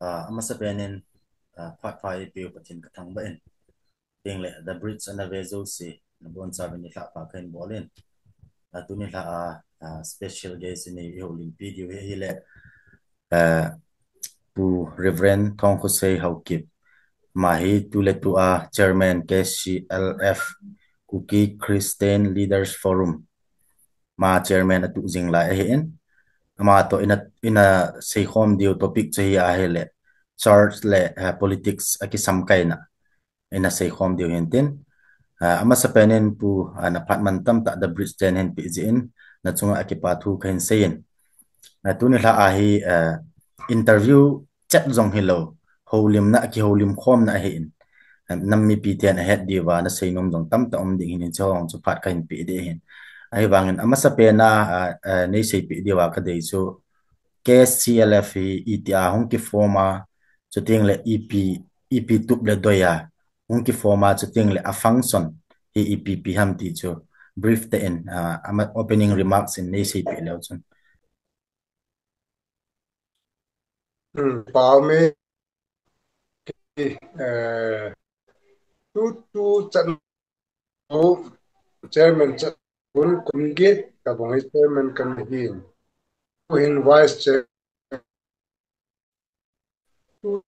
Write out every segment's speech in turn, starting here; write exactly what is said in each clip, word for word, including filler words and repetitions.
Ah, amasa penin, ah, phat pha eipeu Pathen kathangvah in. Tin le, The Bridge ana ve jouse, nabonchauvin nilhah pha kahin bol in. Ah, tuni lha a, ah, special guest in eihoulimpi diu hi ahile, ah, Pu Reverend Thongkhosei Haokip, ama hi tuletu a Chairman K C L F, Kuki Christian Leaders Forum, ama Chairman atuh jing lai ahin. Ama toh ina, ina seikhom diu topic chu hi ahile, church le, eh, politics akisamkaina ina seikhom diu hintin. Ah, amasa penin Pu, ah, naphat mantam tah The Bridge ten hin peh jeh in, nachunga kipa thu kahin seiyin. Ah, tuni lha a hi, ah, interview chet jong hilou, houlimna, kihoulim khomna ahin. Ah, nam mipi ten ahet diuva nasei nom jong tamtah um ding hin, hiche ho chu phat kahin peh ding ahin. Ahivangin amasa pena, ah, ah, neiseipeh diuva kadei chu K C L F hi itia hung kiform a, chuteng le ipi, ipi tup le doi a hung kiform a, chuteng le a function hi ipi ipi ham ti chu brief tah in, ah, ama opening remarks in neiseipeh leu chun. Hmm, pau me, eh, tu, tu chan, tu chairman chan, kun, kun get, kabang hi chairman kana hin. Tu hin vice chair, tu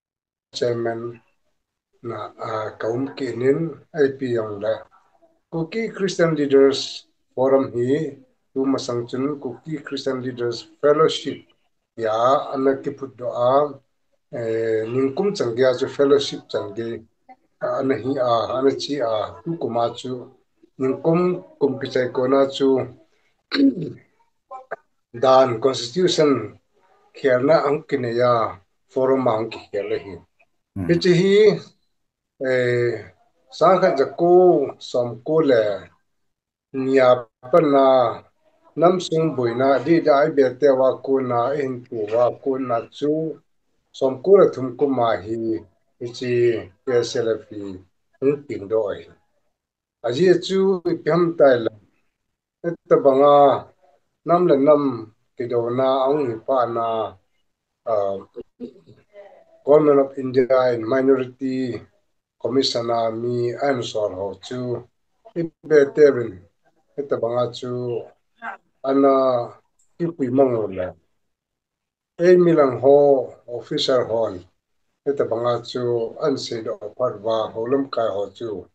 chairman na, ah, kaum kit in, ipi jongle Kuki Christian Leaders Forum hi, tu masang chun Kuki Christian Leaders Fellowship tia ana kiphutdoh a, eh, ningkum chan gei a chu fellowship chan gei, ah, ana hi a, ana chi a, tukum a chu ningkum kum kichai kon a chu dan constitution khelna ahung kinei a, forum ahung kikhel ahi. Hmm. Hiche hi, eh, sangkhat jako somko le ni a pat a namsung boina dida ibeteuva kona, ihin touva kona chu somko le thum kum a hi hiche K C L F hi hung pengdoh ahi. Ajeh chu ipi ham itile, hitabanga nam le nam kidouna ahung hi phat a, ah, Government of India in Minority Commission a mi ahin sol ho chu ibeteuvin, hitabanga chu ana kipui mang u le, ei milang ho, officer hon hitabanga chu ahin seidoh phat uva, hou lamkai ho chu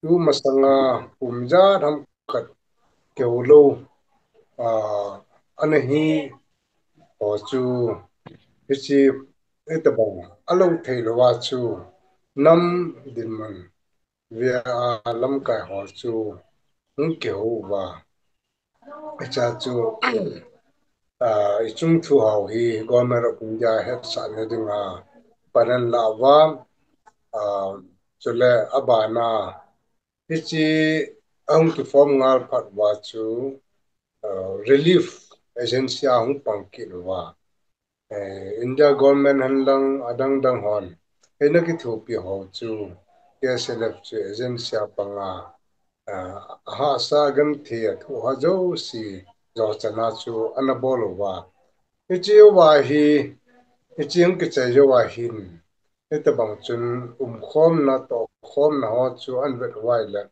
tu masanga kum ijat ham khat kihou lou, ah, ana hi ho chu, hiche hitabang alou thei louva chu nam dinmun vea lamkai ho chu hung kihou uva, hiche chu, ah, ichung thu ho hi Government of India hetsahna dinga pan ahin la uva, ah, chule abana hiche ahung kiform ngal phat uva chu, ah, relief agency ahung pang kit uva. Eh, India government hen lang adang dang hon eina kithopi ho chu K C L F chu agency a pang a, ah, ahahsa genthei a thoh ho jouse jochan a chu ana bol uva. Hiche uva hi, hiche hung kichai uva hin, hitabang chun umkhomna, tohkhomna ho chu ahin vet uva ahile,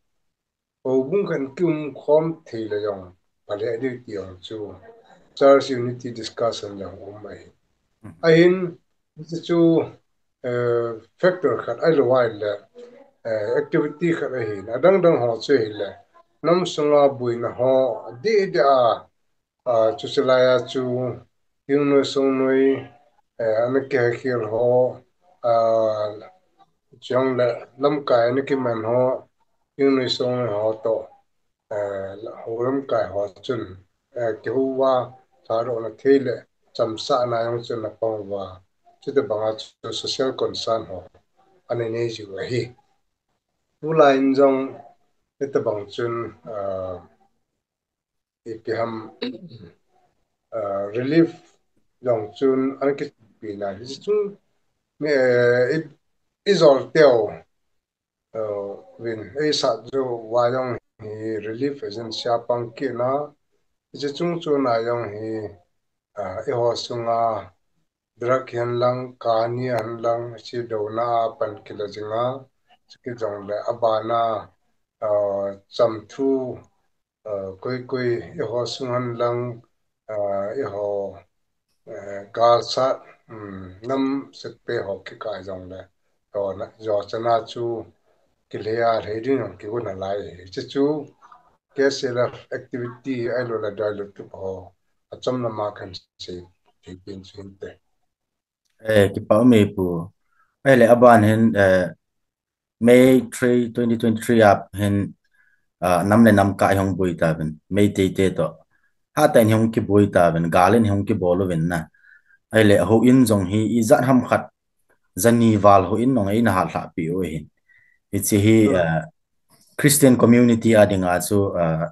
houbung khat kiumkhom thei le jong phalheh diu ti jong chu church unity discussion jong um ahi. Mhm. Ahin, hiche chu, eh, factor khat ahilou ahile, eh, activity khat ahin, adang dang ho chu ahile, nam sunga boina ho adeh deh a, ah, chuche laiya chu, hingnoi songnoi, eh, ana kikhel ho, ah, chule lamkai ana kiman ho, hingnoi songnoi ho toh, eh, hou lamkai ho chun, eh, kihou uva, thadohna thei le chamsahna jong chu ana pang uva, chutabanga chu social concern ho ana nei jiu ahi. Tulai in jong hitabang chun, ah, ipi ham, ah, relief jong chun ana kipina, hiche chun, eh, i, ijol teu, eh, vin, eisat jou uva jong hi relief agency a pang kit na, Hiche chung chun a jong hi, ah, eiho sunga drug hi hen lang, kani hen lang, hiche douna a pan kila jinga, chukit jongle abana, ah, chamthu, ah, koi koi eiho sung hen lang, ah, eiho, eh, galsat, um, nam setpe ho kikai jongle, jo na, jo chana chu kilhei a lhei ding jong kigon nalai. Hiche chu K C L F activity ahilou le doilut tup ho achom lama kahin sei thei pen chu hinte. Eh, kipa um e pu. Ahile aban hin, eh, May three, twenty twenty-three a hin, ah, nam le nam kah ihung boi tauvin, Meitei te toh. Hatah in ihung kiboi tauvin, gal in ihung kibol uvin na. Ahile houin jong hi ijat ham khat, jani val houin jong eina hallhah peh u ahin. Hiche hi, Hmm. ah, Christian community a dinga chu, ah,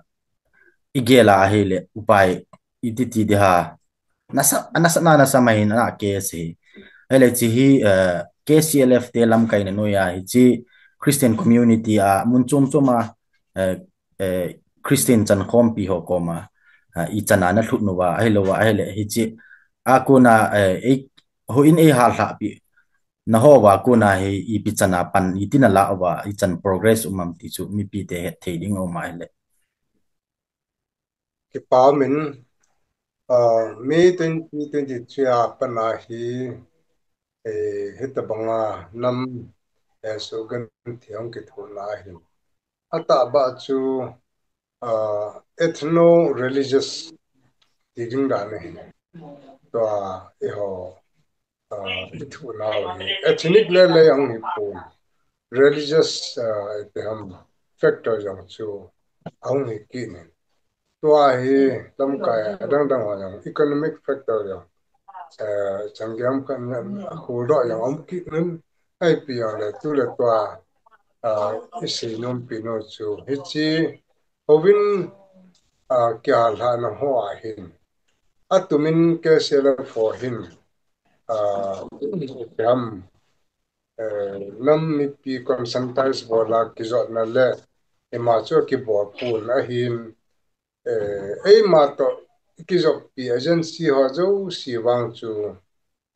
igel a ahile upai iti ti ding ham. Nasa, nasa na, nasa mai in ana case hi. Ahile hiche hi, eh, K C L F te lamkaina noiya hiche Christian community a mun chom chom a, eh, eh, Christian chankhompi ho koma, eh, ichan a nalhut uva, ahilouva, ahile hiche a kona, eh, ei, houin eihallhah peh na hoa kona hi ipi chan a pan iti nalah uva, ichan progress um am ti chu mipi te het thei ding aum ahile. Kipa um in, ah, May twenty twenty-three a pat a hi, eh, hitabanga nam, eh, sugenthei hung kithohna ahin. Atahbeh chu, ah, ethno-religious ti ding dan ahi. Tua eiho ah, ithoh nau hi ethnic le le ahung hipon, religious, ah, iti ham factor jong chu ahung hi kit in. Tua hi lamkai adang dang ho jong economic factor jong, eh, changiam khat in ahung doh jong um kit in, ahipi jongle tu le tua, ah, isei nompi u chu hiche houin, ah, kihallhahna hoa hin, atumin K C L F ho hin, ah, iti ham, eh, nam mipi conscientize bol a kijotna le ima chu kibol pon ahin, eh, eima toh kijoppi agency ho jouse vang chu,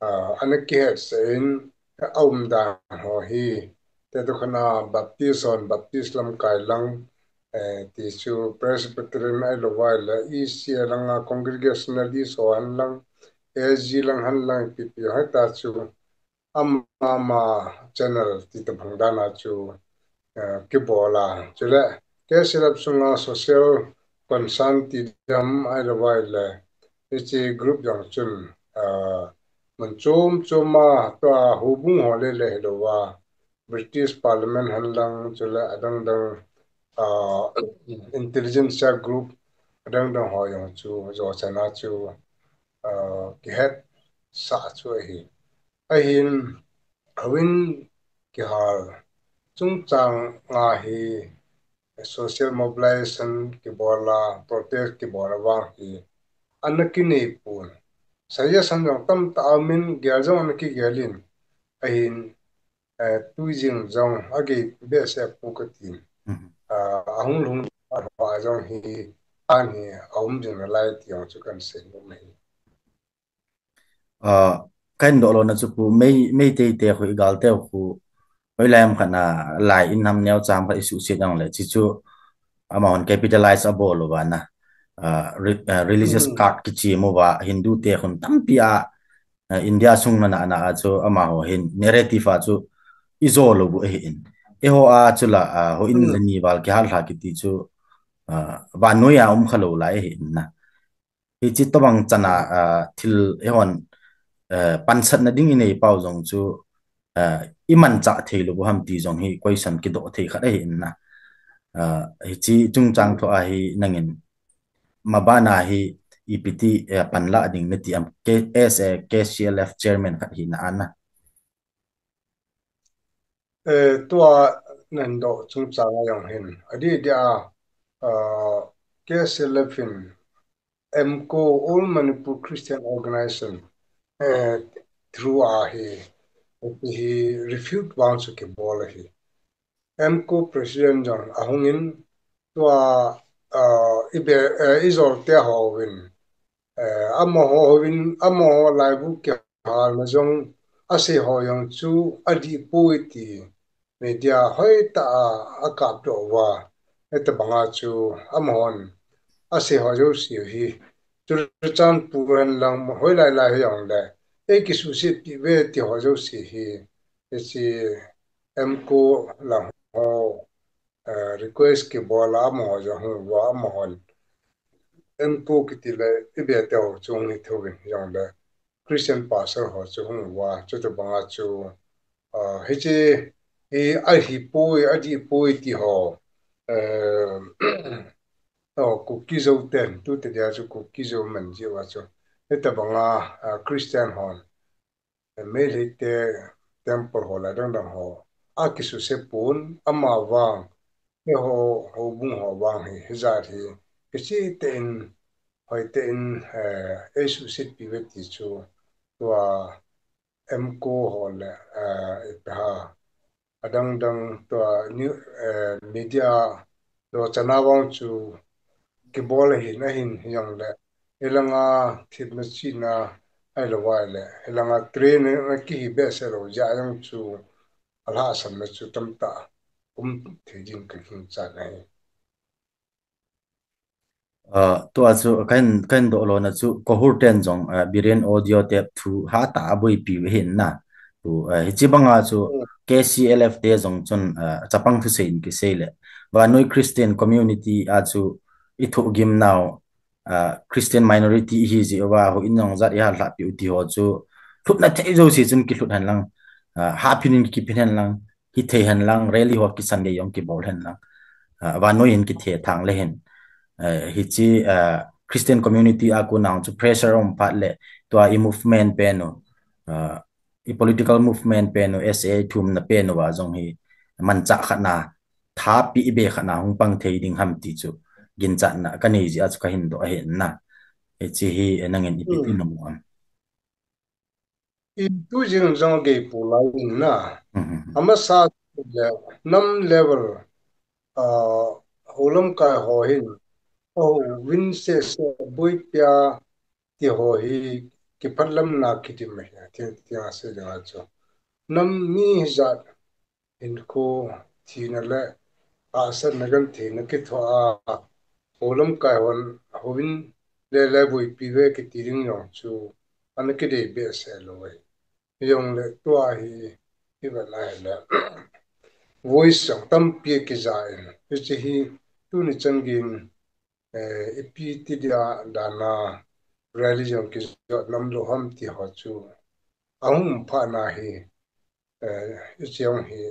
ah, ana kihetsah in, aumdan ho hi, tua khat a Baptist hon Baptist lamkai lang, eh, ti chu Presbyterian ahilouva le E C A langa Congregationalist ho hen lang, A G lang hen lang, ipi ipi ho ta chu ama ama channel ti tabang dan a chu, eh, kibol a. Chule K C L F sunga social concern ti ding ham ahilouva le, hiche group jong chun, ah, mun chom chom a tua houbung ho le le hilouva, British Parliament hen lang, chule adang dang, ah, intelligentsia group adang dang ho jong chu, jo chana chu, ah, kihetsah chu ahi. Ahin, houin kihal chungchang a hi social mobilization kibol a, protest kibol a vang hi ana kinei pon. Suggestion jong tamtah aum in, gel jong ana kigel in. Ahin, eh, tujing jong agei behseh pu katin. Mhm. Ah, ahung lhung a jong hi, ahin aum jing nalai ti jong chu kahin sei nom e. Ah, kahin doh louna chu pu, Mei, Meitei te khu, igal te khu, hoilai ham khat a, lai in ham neocha ham khat isuhset jongle, hiche chu amahon capitalize abol uva na, ah, re-, ah, religious Hmm. card kichem uva, Hindu te khun tampi a, ah, India sung nana, na a chu amaho hin narrative a chu ijou lou u ahin. Eiho a chu la, ah, houin Hmm. jani val kihallhah kiti chu, ah, vannoi a um khalou lai ahin na. Hiche tobang chan a, ah, thil eihon, eh, pansatna ding inei pau jong chu, eh, imanchah thei lou u ham ti jong hi question kidoh thei khat ahi in na. Ah, hiche chungchang Hmm. thua hi nangin maban a hi ipi ti, eh, panlah ding nati am, K-, as a K C L F chairman khat hina a na. Eh, tua nahin doh chungchang a jong hin, adeh deh a, ah, K C L F in M C O, All Manipur Christian Organization, eh, through a hi, hi refute vang chu kibol ahi. M C O president jong ahung in, tua ah, ibe, eh, ijolte hovin, eh, amaho hovin, amaho laibu kihalna jong asei ho jong chu adihpoi ti media hoitah a akapdoh uva, hitabanga chu amahon asei ho jouse hi Churachandpur hen lang hoilai lai hijongle eikisuhsetpeh uve ti ho jouse hi, hiche ENPCO lang ho, eh, request kibol a amaho jong hung uva amahon ENPCO kiti le ibe te ho chu hung hi thouvin hijongle Christian pastor ho chu hung uva, chutabanga chu, ah, hiche hi ahipoi, adihpoi ti ho, eh, oh, Kuki-Zo ten, tutedia chu Kuki-Zo man jeh uva chu, hitabanga, ah, Christian hon, eh, Meitei te temple ho le adang dang ho akisuhse pon, amavang, eiho, houbung ho vang hi, hijat hi kichehtah in, hoitah in, eh, eisuhsetpeh uve ti chu, tua ENPCO ho le, eh, ipi ham, adang dang tua new, eh, media dochana vang chu kibol ahin, ahin hijongle, hilanga themna chihna ahilou vaile, hilanga train na kihi behseh lou jeh a jong chu alhahsamna chu tamtah um thei din kaginchat ahi. Ah, tua chu kahin, kahin doh lona chu, KOHUR ten jong, ah, Biren audio tape thu hatah a aboipi u ahin na. Tu, ah, hiche banga chu KCLF te jong chun, ah, chapang thusei in kisei le, vannoi Christian community a chu ithohgim nau, ah, Christian minority ihi jeh uva, houin jong jat ihalhahpeh u ti ho chu lhutna thei jouse chun kilhut hen lang, ah, hahphin in kiphin hen lang, hithei hen lang, rally ho ki Sunday jong kibol hen lang, ah, vannoi hin kithethang le hin, eh, hiche, ah, Christian community a kon a chu pressure aum phat le, tua i movement pen u, ah, i political movement pen u, S A I thumna pen uva jong hi manchah khatna, thapi ibe khatna hung pang thei ding ham ti chu ginchatna kanei jeh a chu kahin doh ahin na. Hiche hi, eh, nangin ipi ti nom am? Itu jing jong gei pu lai in na. Amasa le nam level, ah, hou lamkai ho hin, ahouvin sese boipi a ti ho hi kiphatlamna kidim ahi, ti, ti asei ding a chu. Nam mi hijat hinkho thina le hahsatna gentheina kithoa, hou lamkai hon, houvin lele boipi uve kiti ding jong chu ana kidei behseh lou ahi. Hijongle tua hi, hi vet na hile, voice jong tampi akija in, hiche hi tuni chan geiyin, eh, ipi ti dia dan a rally jong kijot nom lou ham ti ho chu ahung phatna hi, eh, hiche jong hi,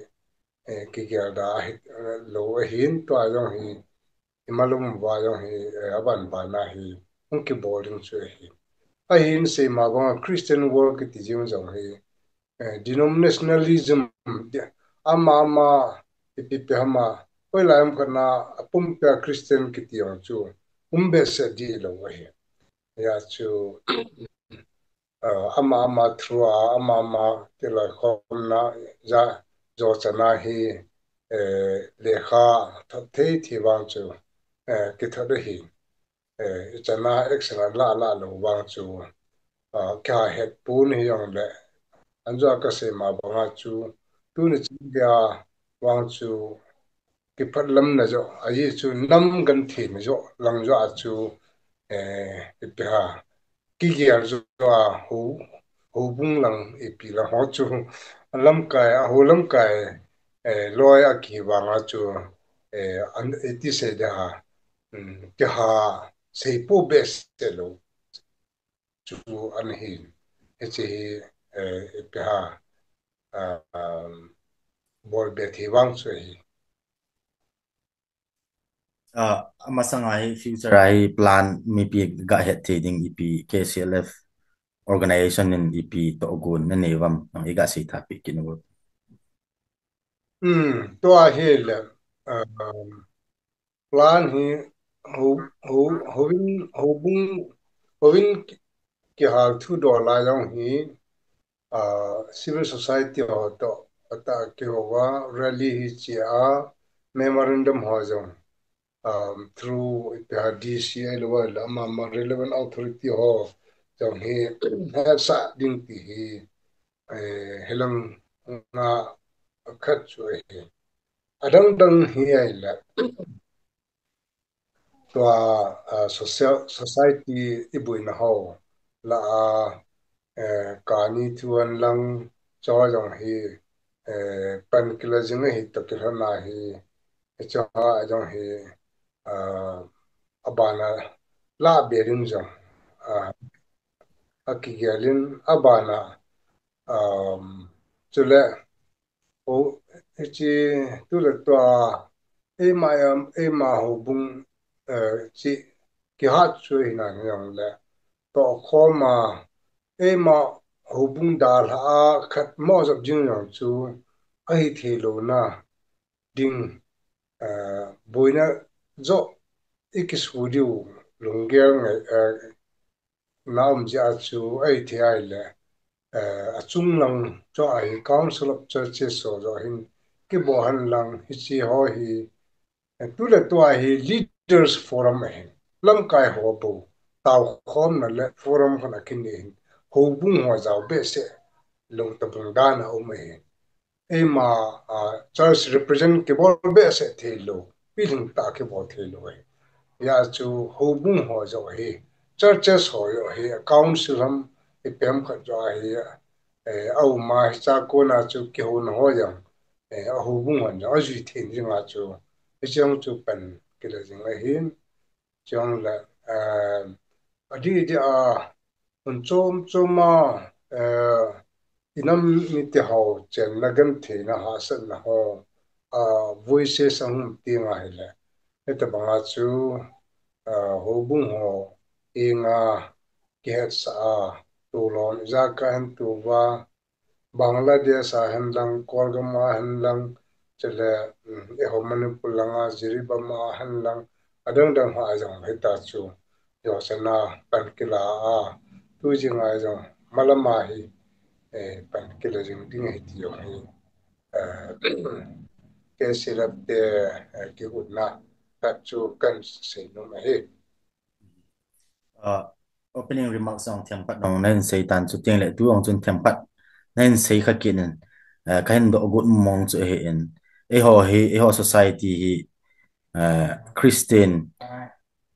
eh, kigelda ahi, eh, lou ahin, tua jong hi, imalum uva jong hi, eh, aban bana hi hung kibol ding chu ahi. Ahin seima banga Christian world kiti jing jong hi, eh, denominationalism, ama ama, ipi ipi ham a, hoilai ham khat na, apumpia Christian kiti jong chu um behseh dih lou ahi. Hijeh chun, ah, ama ama through a, ama ama tilkhomna, ja, jochana hi, eh, lekha thot thei thei vang chu, eh, kithot ahi. Eh, ichana action ala ala lou vang chu, ah, kiha het pon hijongle, anjoa kaseima banga chu, tuni chan geiya vang chu, kiphatlamna joh, ajeh chu nam gentheina joh, lang joh a chu, eh, ipi ham, kigel joh a hou, houbung lang ipi lang ho chu, lamkai, ahou lamkai, eh, loi akihi vanga chu, eh, an, iti sei ding ham, um, kiha seipoh behseh lou chu ana hin. Hiche hi, eh, ipi ham, ah, um, bolbe thei vang chu ahi. Ah, amasanga hi future a hi plan mipi gahet thei ding ipi KCLF organization in ipi tohgon nanei uvam, nang iga seitha peh kit un. Hmm, tua hile, ah, plan hi hou, hou, houvin, houbung, houvin kihal thudoh lai jong hi, ah, civil society ho toh, atah kihou a, rally hi che a, memorandum ho jong, um, through ipi ham D C ahilou le ama ama relevant authority ho jong hi hetsah ding ti hi, eh, hilang nga khat chu ahi. Adang dang hi ahile tua, ah, social, society iboina ho lah a, eh, kani thu hen lang, chua jong hi, eh, pan kila jing ahi toh kilhon ahi, chua jong hi, ah, abana lah be ding jong, ah, akigel in abana, um, chule ho, hiche tule tua, eima, em, eima houbung, eh, chi kihat chu hinan hijongle, tohkhom a, eima houbung dalha a khat mo jop jing jong chu ahi thei louna ding, eh, boina joh ikisu diu lunggel ngai, eh, na um jeh a chu ahi thei ahile, eh, achung lang chu ahi Council of Churches ho joh hin kibol hen lang hiche ho hi, eh, tule tua hi leaders forum ahin, lamkai ho bou taokhomna le forum khat akinei hin, houbung ho jao behseh lou tabang dan a um ahin. Eima, ah, church represent kibol behseh thei lou, pilhing tah kibol thei lou ahi. Hijeh chun houbung ho joh hi, churches ho joh hi, council ham, ipi ham khat joh hi, eh, aum a hiche a kona chu kihouna ho jong, eh, ahoubung hon jong ajui thei dinga chu, hiche jong chu pan kila jing ahin. Chule, eh, adih dih a, hun chom chom a, eh, inam mite ho chenna gentheina hahsatna ho, ah, voices ahung um teng ahile, hitabanga chu, ah, houbung ho henga kihetsah a, tulon ijat a hin tou va, Bangladesh a hen lang, Kolgam a hen lang, chule, um, eiho Manipur langa, Jiribam a hen lang, adang dang ho a jong hita chu, josana pan kila a, tu jing a jong, malam a hi, eh, pan kila jing ding ahi ti jong hi, eh, K C L F te, eh, kihutna khat chu kahin seinom ahi. Ah, opening remarks jong themkhat jong nahin sei tan, chuteng le tu jong chun themkhat nahin sei kha kit in, ah, kahin doh got mong chu ahin, eiho hi, eiho society hi, ah, Christian,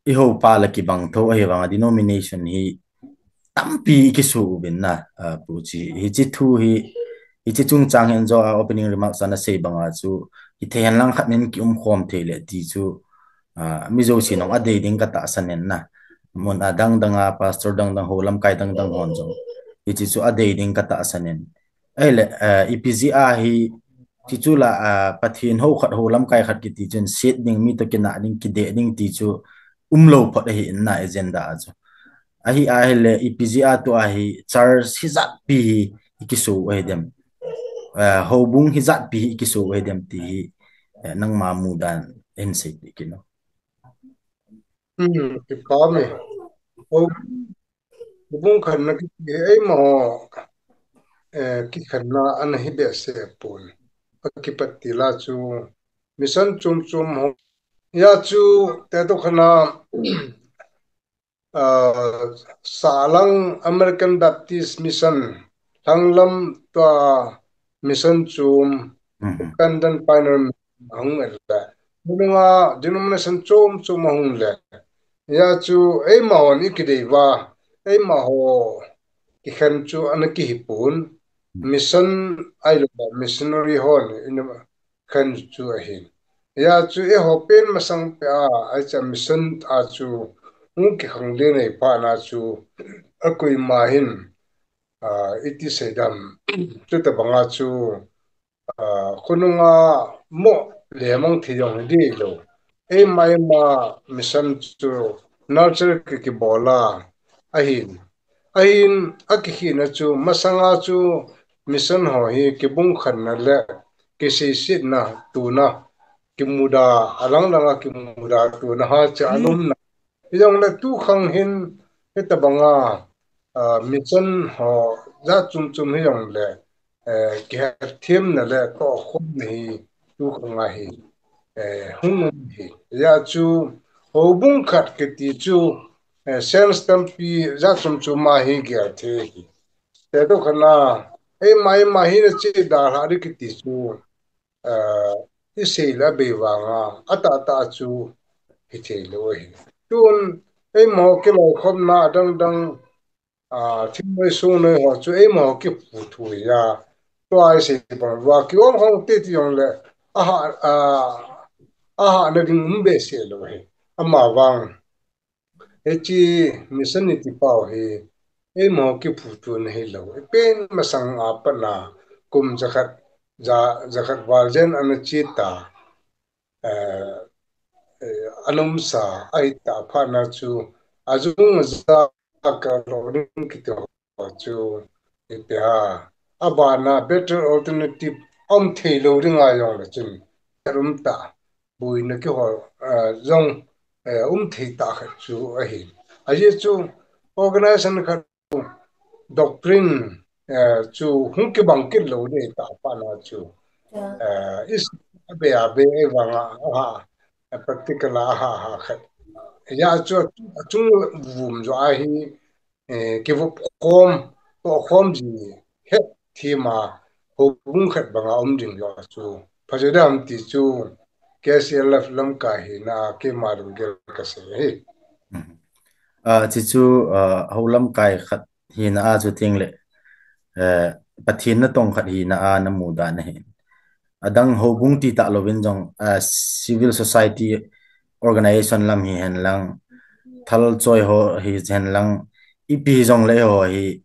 eiho pa la kibang tho ahi vanga denomination hi tampi kisu uvin na, ah, pu chi, hiche thu hi, hiche chungchang hin jo a opening remarks a nasei banga chu, hithei hen lang khat nin kiumkhom thei le ti chu, ah, mi jouse nong adei ding katahsan in na. Mun adang dang a, pastor dang dang ho, lamkai dang dang hon jong hiche chu adei ding katahsan in. Ahile, ah, ipi jeh a hi, ti chu la, ah, Pathen ho khat ho lamkai khat kiti chun, set ding, mi toh kinah ding, kideh ding ti chu, umlou phot ahi in na agenda a chu. Ahi ahile, ipi jeh a tua hi, church hijat pi hi, ikisu u ahi dem. Ah, houbung hijat pi hi, ikisu u ahi dem ti hi, eh, nangma mudan, hin seipeh kit o. Hmm, kipa me. Houbung khenna kiti hi eima ho, eh, kikhenna ana hi behseh pon. Akipat til a chu mission chom chom ho. Hijeh chun, te toh khenna, ah, sahlang American Baptist Mission, lhanglam tua mission chom, Mhm. Independent Pioneer Mission ahung el le. Mununga denomination chom chom ahung le. Hijeh chun eima hon ikidei uva, eima ho kikhen chu ana kihi pon. Mhm. Mission ahilou le missionary hon ina khen chu ahin. Hijeh chun eiho pen masang peh a, ahi cha mission a chu hung kikhang le nei phat na chu akoima hin, ah, iti seidam, chutabanga chu, ah, khonunga mo le mang thei jong hi dih lou. Eima eima mission chu nurture ki, kibol a ahin. Ahin, akikhehna chu, masanga chu mission ho hi kibung khenna le kiseisetna tuna, kimuda, alang langa kimuda tuna ha cha alumna. Hijongle tukhang hin, hitabanga, ah, mission ho jat chom chom hijongle, eh, kihetthemna le tohkhomna hi tukhang ahi. eh, hung um hi. Hijeh chun, houbung khat kiti chu, eh, sense tampi jat chom chom a hi gel thei hi. Te tu khat na, eima, eima hi na che dalha di kiti chu, eh, i sei le abei vang a, atah tah chu hi thei lou ahi. Tun, eima ho kiloikhomna adang dang, ah, thingnoi sungnoi ho chu eima ho kiphu thu hi a. Tua i sei bang uva kiom hong te ti jong le, aha, ah, ahahna ding um behseh lou ahi. Ama vang, hiche mission i ti pau hi, eima ho kiphu thu na hi lou. I pen masang a pat na, kum jakhat, ja, jakhat val jen ana che ta, eh, eh, ana um sa, ahi ta phat na chu, ajung ja ka lo ding kiti ho chu, ipi ham, abana better alternative um thei lou ding a jong le chun, um ta, boina kihol, eh, jong, eh, um thei ta khat chu ahi. Ajeh chu, organization khat doctrine, eh, chu hung kibang kit lou ding ta phat na chu. Eh, is abe abe e vang a, aha, eh, practical a, aha, aha khat. Hijeh chu, achung vum jo ahi, eh, kivop khom, to khom ji, het thim a, houbung khat bang a um ding jo chu. Pha jo dam ti chu, K C L F lamkai hina, keima lunggel ka sei hi. Mhm. Ah, chi chu, ah, hou lamkai khat hina a chu ting le, eh, Pathen natong khat hina a na mudan ahi. Adang houbung ti ta louvin jong, ah, civil society organization lam hihen lang, thal choi ho hihen lang, ipi jong le ho hi,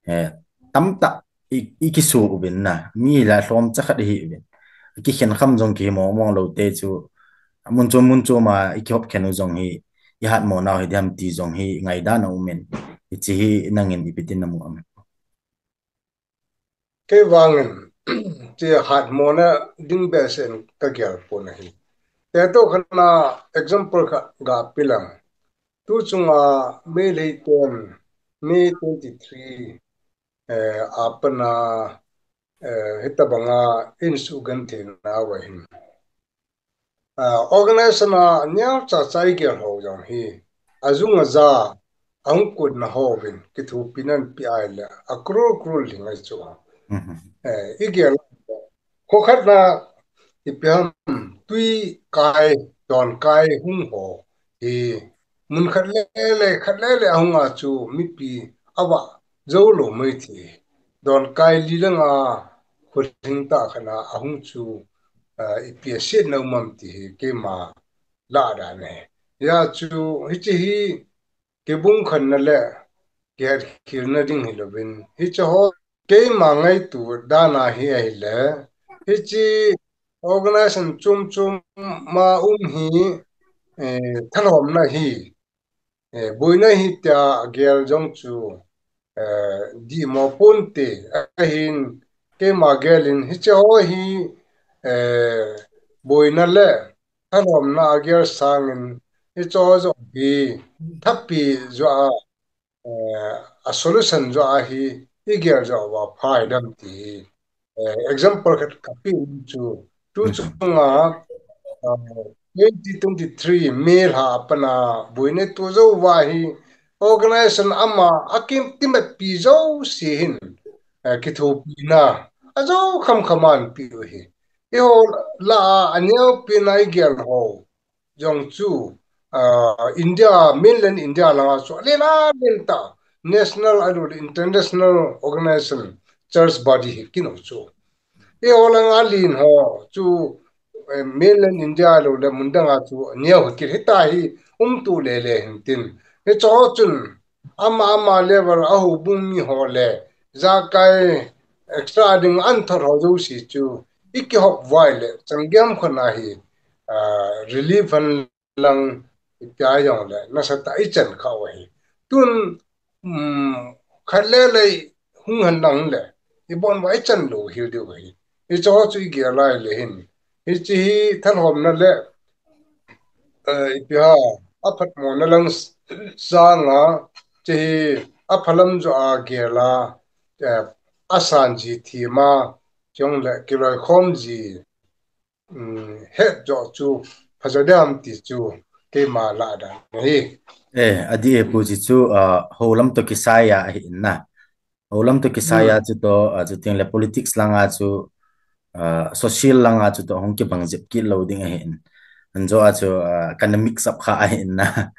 eh, tamtah i, i kisu uvin na, mi la lhomcha khat i hi uvin. Kikhen kham jong kihi mong mong lou te chu, mun chom mun chom a i kihop khen u jong hi, i hatmo nau hi diam ti jong hi ngaidan a um in, hiche hi nangin ipi tin na mu am? Kei vangin, hiche hatmo na ding behseh in ka gel pon ahi. Te to khat na example khat ga pe lang. Tu chunga Meitei ten, May twenty-three, eh, a pat na, eh, hitabang a insugenthei na uva hin, ah, organization a neocha cha i gel ho jong hi, ajung aja, ahung kutna hovin, kithopina anapeh a ahile, a crore crore lhing ahi chu. Mhm. Eh, i gel, kho khat na, ipi ham, tui kai, don kai hung ho hi, mun khat le le, khat le le ahung a chu mipi ava jou lou mai thei. Don kai li lang a, kho lhing tah khat na ahung chu, ah, ipi asetna um am ti hi keima ladan ahi. Hijeh chu hiche hi kibung khenna le kihetkhelna ding hilouvin, hiche ho keima ngaito dan a hi ahile, hiche organization chom chom ma um hi, eh, thalhomna hi, eh, boina hi tia gel jong chu, eh, dihmo ponte, ahin keima gel in hiche ho hi, eh, boina le thalhomna a gel sangin hiche ho jong hi thapi jo a, eh, a solution jo a hi i gel jo uva phai dem ti hi, eh, example khat ka pe chu, tu chunga, ah, twenty twenty-three May lha a pat na boina to jou uva hi organization ama a kitimeppi jouse hin, eh, kithopina ajou kham kham a anapeh u hi. Eiho lah a aneopen a i gel ho jong chu, ah, India, mainland India langa chu alen alen tah, national ahilouleh international organization, church body hi kin u chu. Eiho langa alen ho chu, eh, mainland India ahilouleh mun dang a chu neo hi kit hita hi um tu le le hin tin. Hiche ho chun ama ama level a houbung mi ho le, jakai extra ding an thot ho jouse chu i kihop uva ahile, changei ham khat na hi, ah, relief hen lang, ipi a jong le nasatah i chan kha u ahi. Tun, um, khat le le hung hen lang le, i bon uva i chan lou hel diu ahi. Hiche ho chu i gel a ahile hin, hiche hi thalhomna le, eh, ipi ham, aphatmo na lang sanga, hiche hi aphalam jo a gel a, eh, asan ji thim a, chule kiloikhom ji, um, het jo chu phajo diam ti chu keima lah dan ahi. Eh, adih e Pu, hichu, ah, houlam toh kisai a ahi in na. Houlam toh kisai a chu toh, ah, chuteng le politics langa chu, ah, social langa chu toh hung kibang jep kit lou ding ahi in. Anjo a chu, ah, kana mix up kha ahi in na.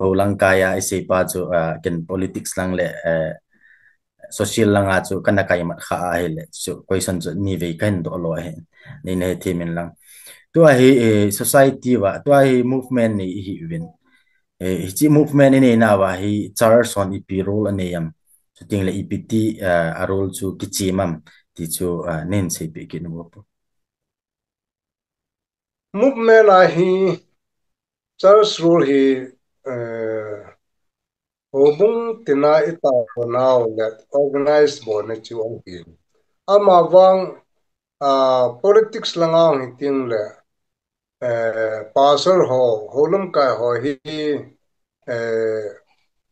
Houlam kai a isei pa chu, ah, ken politics lang le, eh, social langa chu kana kaimat kha ahile chu question chu nivei kahin doh lou ahi. Nei na hethem in lang. Tua hi, eh, society uva, tua hi movement nei ihi uvin. Eh, hichi movement inei nauva hi church hon ipi role anei em? Chuteng le ipi ti, eh, a role chu kichem em ti chu, eh, neihin seipeh kit un Pu. Movement a hi church role hi, eh, houbung tina itao nau le organize bolna chu ahi. Amavang, ah, politics langa hung hi teng le, eh, pastor ho, houlam kai ho hi, eh,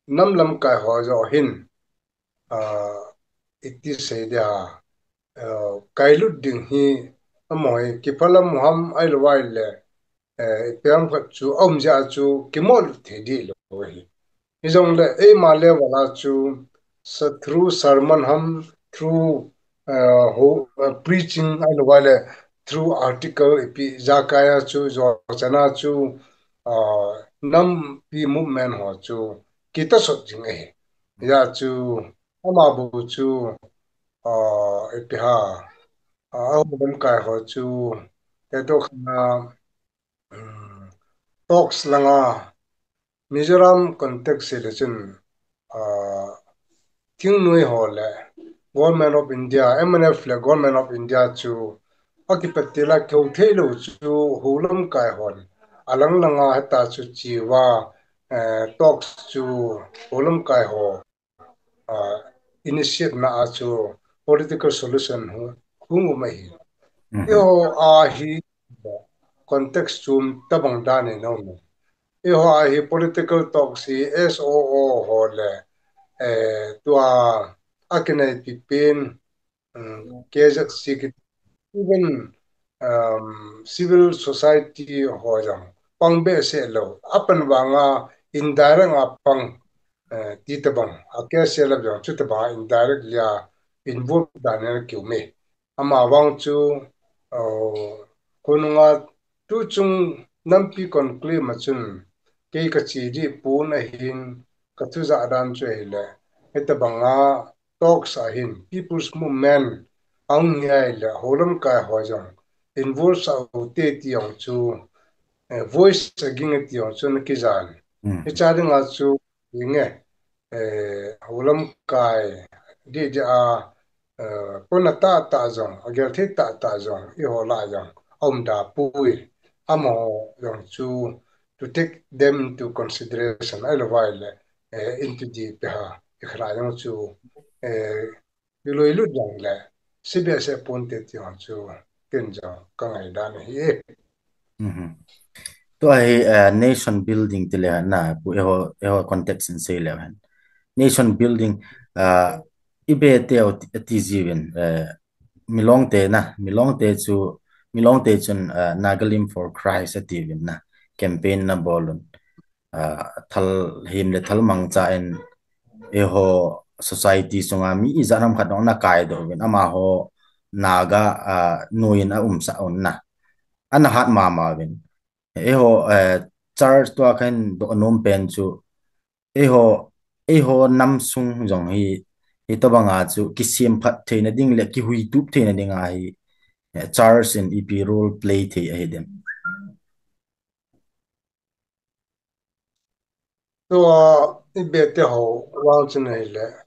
nam lamkai ho jo hin, ah, iti sei dia, ah, kailut ding hi, amaho hi kiphalam ham ahilou vai le, eh, ipi ham khat chu aum jeh a chu kimolut thei dih lou hi. Hijongle eima level a chu, sa-, through sermon ham, through, eh, ho, eh, preaching ahilou vai le, through article ipi jakai a chu, jochan a chu, ah, nampi movement ho chu kitasot jing ahi. Hijeh a chu, ama bou chu, ah, ipi ham, ah, houlam kai ho chu, te to khana, um, talks langa, Mizoram context sei le chun, ah, thingnoi ho le Government of India, M N F le Government of India chu akipat til a kihou thei lou chu houlam kai hon alang langa heta chu chiva, eh, talks chu houlam kai ho, ah, initiate na a chu political solution hu-, hung um ahi. Mhm. Eiho a hi context chu tabang dan in aum e. Eiho a hi political talks hi S O O ho le, eh, tua akinaipi pen, um, K Z C kiti, even, um, civil society ho jong pang behseh lou. Apan vanga indirect a pang, eh, ti tabang. A K C L F jong chutabang a indirectly a involve dan in kium e. Amavang chu, uh, khonunga tuchung nampi conclave ma chun kei kache dih pon ahin, kathujah dan chu ahile, hitabanga talks a hin People's Movement ahung hi ahile, houlam kai ho jong involve sah u hite ti jong chu, eh, voice aging e ti jong chu ana kijan. Mm. Hiche dinga chu, inge, eh, houlam kai dih dih a, eh, pona tahtah jong, agel thei tahtah jong, eiho lah jong aum da poi, amaho jong chu to take them into consideration, ahilou vai le, eh, into the ipi ham, ikhat a jong chu, eh, kiloi lut jong le, sei behseh ponte ti jong chu, ken jong kangai dan ahi e. Mhm. Tua hi, eh, nation building ti le na, Pu, eiho, eiho context in sei le hen. Nation building, ah, Ibete ho ti, ti jiuvin, eh, Milongte na, Milongte chu, Milongte chun, eh, Nagalim for Christ atiuvin na, campaign ana bol un. Ah, thal him le thal mangcha in eiho society sunga mi ijat ham khat jong ana kaidoh uvin, amaho Naga, ah, noiyin aumsah un na. Ana hat mama uvin. Eiho, eh, church tua kahin doh nom pen chu, eiho, eiho nam sung jong hi, hitabanga chu kisemphat theina ding le kihuitup theina dinga hi, eh, church in ipi role play thei ahi dem? Tua Ibete ho vang chun ahile,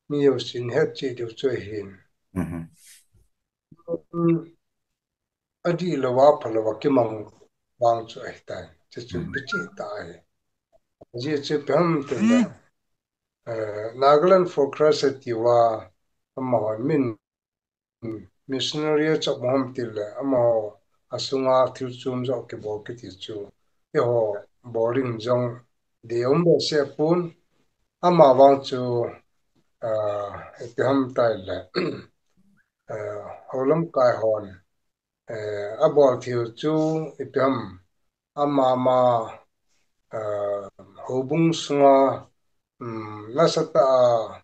mi jousen het cheh diu chu ahin. Mhm. Um, adihlouva, phalouva kimang vang chu ahitai. Chuchu, mm, ipi cheh tah ahi. Ajeh chu ipi ham itile, eh, Nagaland for Christ atiuva, amahon min missionary achop u ham tile, amaho asunga thil chom joh kibol kiti chu, eiho bol ding jong deium behseh pon, amavang chu, ah, ipi ham itile, ah, houlam kai hon, eh, abol theiyu chu ipi ham, ama ama, eh, houbung sunga, um, nasatah a,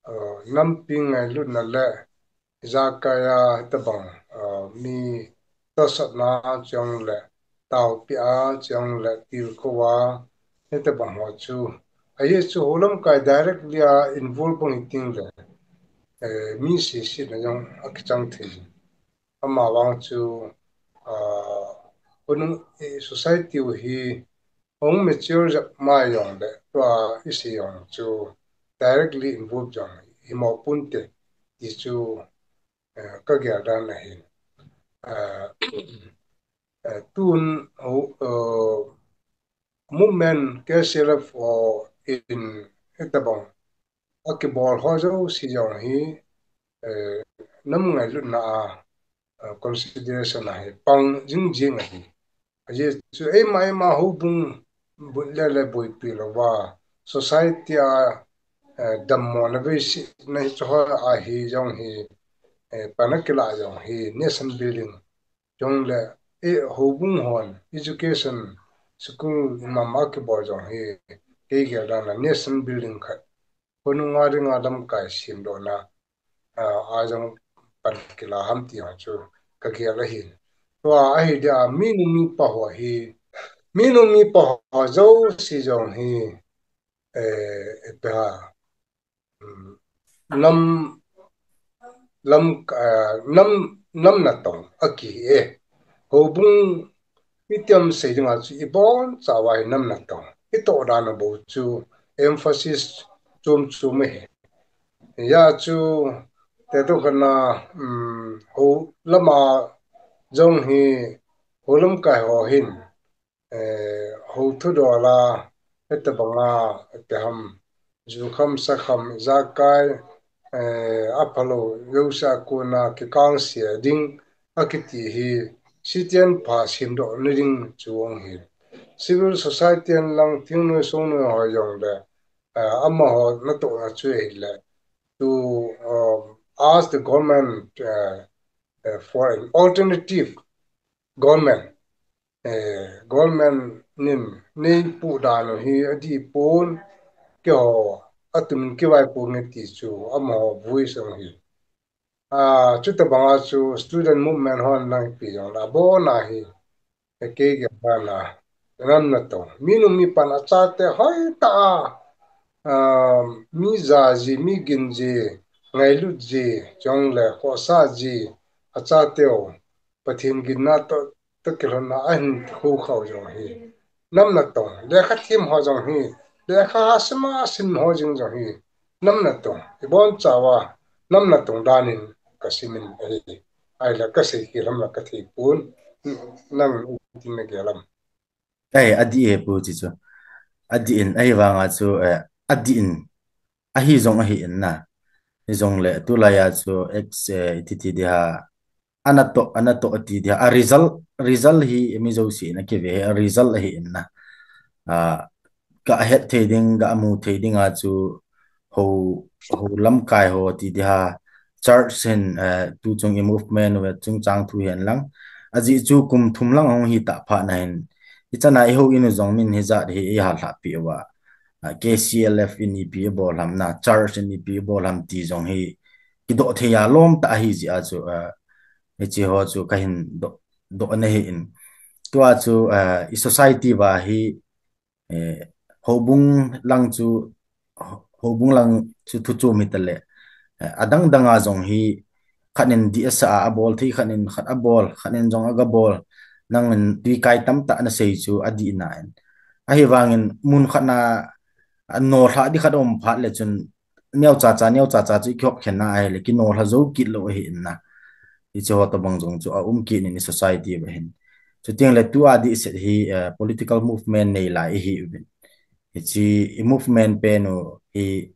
eh, nampi ngailutna le ijakai a hitobang, eh, mi tosotna chule taopi a chule tilkhou a hitobang ho chu, ahi chu houlamkai directly a involve bang hiting le, eh, mi sisina jong akichang thei. Ama vang chu, ah, hunung, eh, society u hi hung mature jep mai jong le tua isei jong chu directly involve jong himo pon te ti chu, eh, kagel dan ahi. Ah, eh, tun ho, eh, movement K C L F ho in hitobang akibol ho jouse jong hi, eh, nam ngailutna a, eh, consideration a hi pang jingjing ahi. Ajeh chu eima eima houbung but le le boipi louva society a, eh, dammo na veisi na hi chu ho ahi jong hi, eh, pan akilah jong hi nation building jong le, eh, houbung hon education school mama kibol jong hi kei gel dan a nation building khat, hunung a dinga lamkai semdohna, ah, a jong pan kila ham ti ho chu kagel ahi. Tua ahi dia minu mipa ho hi, minu mipa ho jouse jong hi, eh, ipi ham, um, nam, lam, ah, nam, nam natong akihi e. Houbung itiham sei dinga chu ibonchauva hi nam natong. Itoh dan u bou chu emphasis chom chom ahi. Hijeh chun, tua tokhat na, um, houlama jong hi, houlamkai ho hin, eh, hou thudol a, hitobanga, ipi ham, jukham, sakham, ijakai, eh, aphalou jouse a kona kikangse ding, akiti hi, C T N pha semdoh na ding chu ahung hi. Civil society a lang thingnoi songnoi ho jong le, eh, amaho natohna chu ahile, to, um, ask the government, eh, eh, for an alternative government. Eh, government in neipuh dan u hi adih pon, keiho atumin kivaipo nge ti chu amaho voice ahung hi. Ah, chutobanga chu student movement hon lang ipi jong le abona hi, eh, kei gel dan a nam natong. Minu mipan achate hoitah a, ah, mi ja ji, mi gin ji, ngailut ji, chule khohsah ji, achateu Pathen ginna toh, toh kilhonna ahin khoukhah u jong hi nam natong. Lekha them ho jong hi, lekha ha sim a sim ho jing jong hi nam natong. Ibonchauva nam natong dan in kasimin ahi. Ahile kasei kit lam la kathei pon, nang iti nagel am? Ai, adih e pu ti chu. Adih in, ahivanga chu, eh, adih in, ahi jong ahi in na. Hijongle, tulai a chu, ex, eh, iti ti ding ham, anatoh, anatoh ati ding ham, a result, result hi mi jouse in akive, a result ahi in na. Ah, kahet thei ding, kamu thei ding a chu, hou, houlamkai ho ti ding ham, church hin, eh, tuchung i movement u chungchang thu hihen lang. Ajeh chu kum thum lang ahung hi tah phat na hin, ichan a i houin u jong min hijat hi eiha lhahpeh uva. Ah, K C L F in ipi abol ham na, church in ipi abol ham ti jong hi kidoh thei a lom tah ahi jeh a chu, ah, hiche ho chu kahin doh, doh na ahi in. Tua chu, ah, i society uva hi, eh, houbung lang chu, houbung lang chu thu chom hita le, eh, adang dang a jong hi khat in dih asa a abol thei, khat in khat abol, khat in jong agabol, nangin twikai tamtah nasei chu adih na in. Ahivangin mun khat na, a nolhah ding khat aum phat le chun, neocha cha, neocha cha chu i kihop khen na ahile, kinolha jou kit lou ahi in na. Hiche ho tobang jong chu aum kit in i society uva hin. Chuteng le tua dihset hi, eh, political movement nei lai ihi uvin. Hiche i movement pen u hi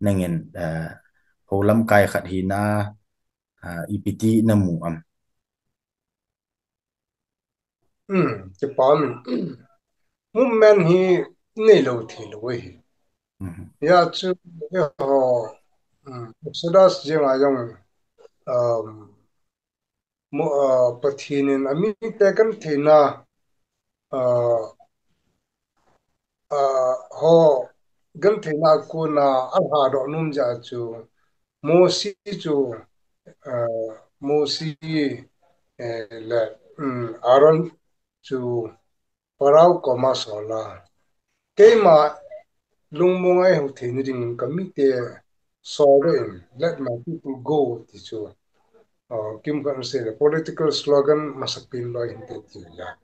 nangin, eh, houlamkai khat hina, eh, ipi ti namu am? Hmm, kipa min. Movement hi neilou theilou ahi. Mhm. Hijeh chun, eiho, hmm, Exodus jeng a jong, um, Mo, ah, Pathen in amite gentheina, ah, ah, ho gentheina a kona alhadoh nom jeh a chu Mose chu, ah, Mose, eh, le, um, Aaron chu Pharaoh koma sol a, keima lungmong a eihou theina dingin kamite soldoh in, "Let my people go," ti chu, ah, kimkhat in asei le political slogan masapen loi hinte ti ahi.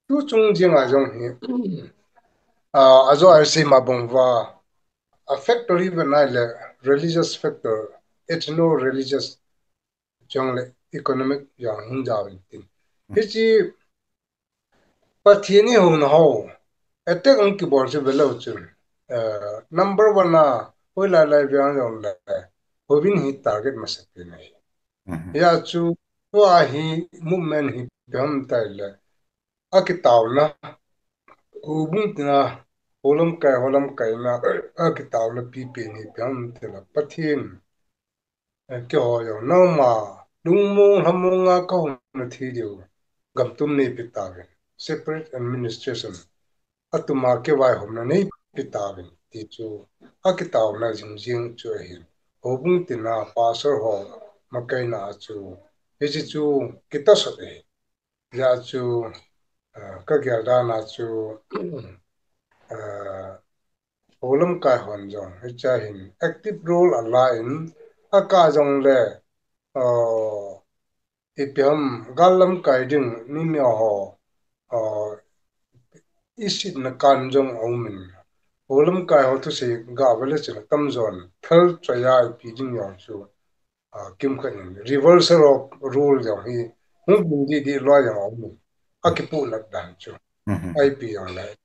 Tu chung jeng a jong hi, ah, ajo a isei ma bang uva, a factor hi ven ahile religious factor, ethno-religious, chule economic jong hin jao in tin. Hiche Pathen ihouna ho attack ahung kibol chu velou chun, eh, number one a hoilai lai veng jongle houbung hi target masapen ahi. Hijeh chun tua hi movement hi ipi ham itile, akitaona, houbung tina, houlamkai, houlamkaina, akitaona pipen hi ipi ham itile, Pathen, eh, keiho jong nangma lungmong lhamong a kahung na thei diu gamtum neipe tauvin, separate administration, atuma kivaihomna neipe tauvin ti chu akitaona jingjing chu ahin, houbung tina pastor ho makaina a chu hiche chu kitasot ahi. Hijeh chun, ah, kagel dan a chu, ah, houlamkai hon jong hichea hin active role ala in, akah jongle, ah, ipi ham, gal lamkai ding mi mi ho, ah, isetna kan jong aumin, houlamkai ho thusei gah vele chun atamjon thalchoi a ipi ding jong chu, ah, kimkhat in reversal of role jong hi hung ding didi loi jong aumin, akipohnat dan chu. Ipi jongle,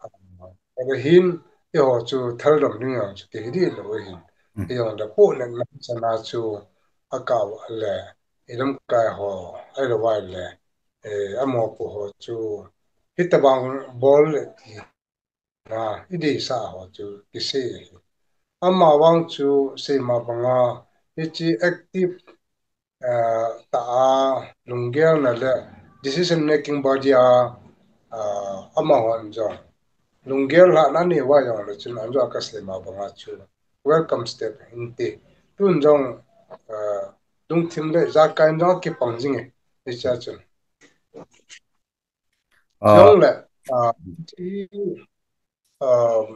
ah, ahin, eiho chu thaldom ding jong chu kei dih lou ahin, eijongle pohnatna chan a chu akah le, ilamkai ho, ahilouvai le, eh, amopo ho chu hitobang bol le ti na ideisah ho chu kisei ahi. Amavang chu seima banga hiche active, ah, tah a lunggelna le decision making body a, ah, amahon jong lunggel lhahna anei uva jongle chun, anjo a kaseima banga chu welcome step hinte. Tun jong, ah, lungthim le ijakai in jong akipang jinge, hichea chun. Jongle, ah, ti, ah,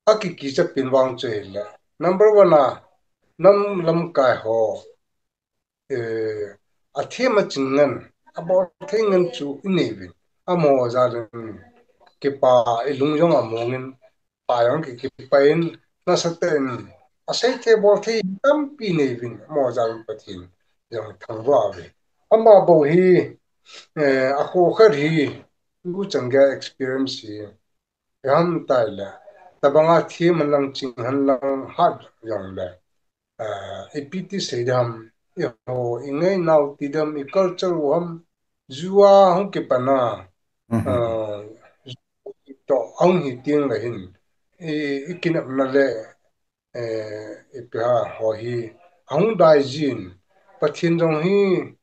akikichapen vang chu hile, number one a, nam lamkai ho, eh, athem aching ngen, abolthei ngen chu inei uvin, amaho jal in kipa, ilung jong among in, pa jong ki, kipah in, nasatah in, aseithei bolthei tampi nei uvin, amaho jal in Pathen jong thangvah uve. Amabou hi, eh, akho khat hi, tuchan geiya experience hi, ipi ham itile, tobanga them henlang, ching henlang, hat jongle, ah, ipi ti sei ding ham, eiho ingeinau ti ding ham, iculture u ham, ju a hung kipan a, ah, toh ahung hi tengle hin, i, ikinepna le, eh, ipi ham ho hi ahung dai jin, Pathen jong hi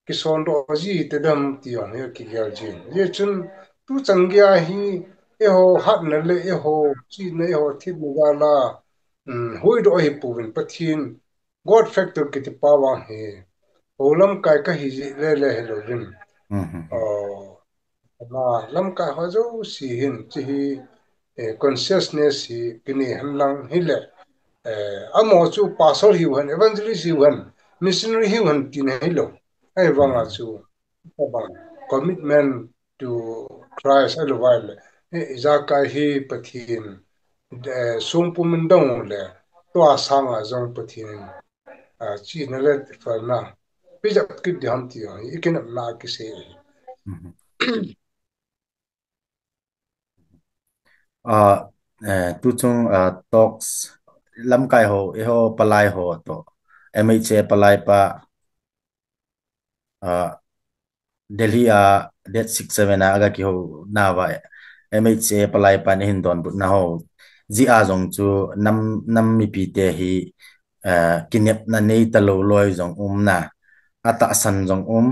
kisondoh ji te dam ti jong hi akigel jin. Hijeh chun tuchan geiya hi eiho hatna le eiho chihna, eiho themna jal a, um, huhdoh ahipouvin, Pathen God factor kiti pa vang hi houlamkai kahi jeh le le hilouvin, ah, lamkai ho jouse hin hiche hi, eh, consciousness hi kinei henlang hile, eh, amaho chu pastor hiu hen, evangelist hiu hen, missionary hiu hen tina hilou. Ahivanga chu, abang commitment to Christ ahilouvai le, eh, ijakai hi Pathen, eh, songpum in dong ule, tua sanga jong Pathen in, ah, chihna le falna pejep kit ding ham ti jong hi ikinepna a kisei ahi. Ah, eh, tuchung, ah, talks, lamkai ho, eiho palai ho toh, M H A palai pa, ah, Delhi a date six seven a aga kihouna uva, M H A palai pan eihin donbutna ho jeh a jong chu nam, nam mipite hi, ah, kinepna nei talou loi jong umna, atahsan jong um,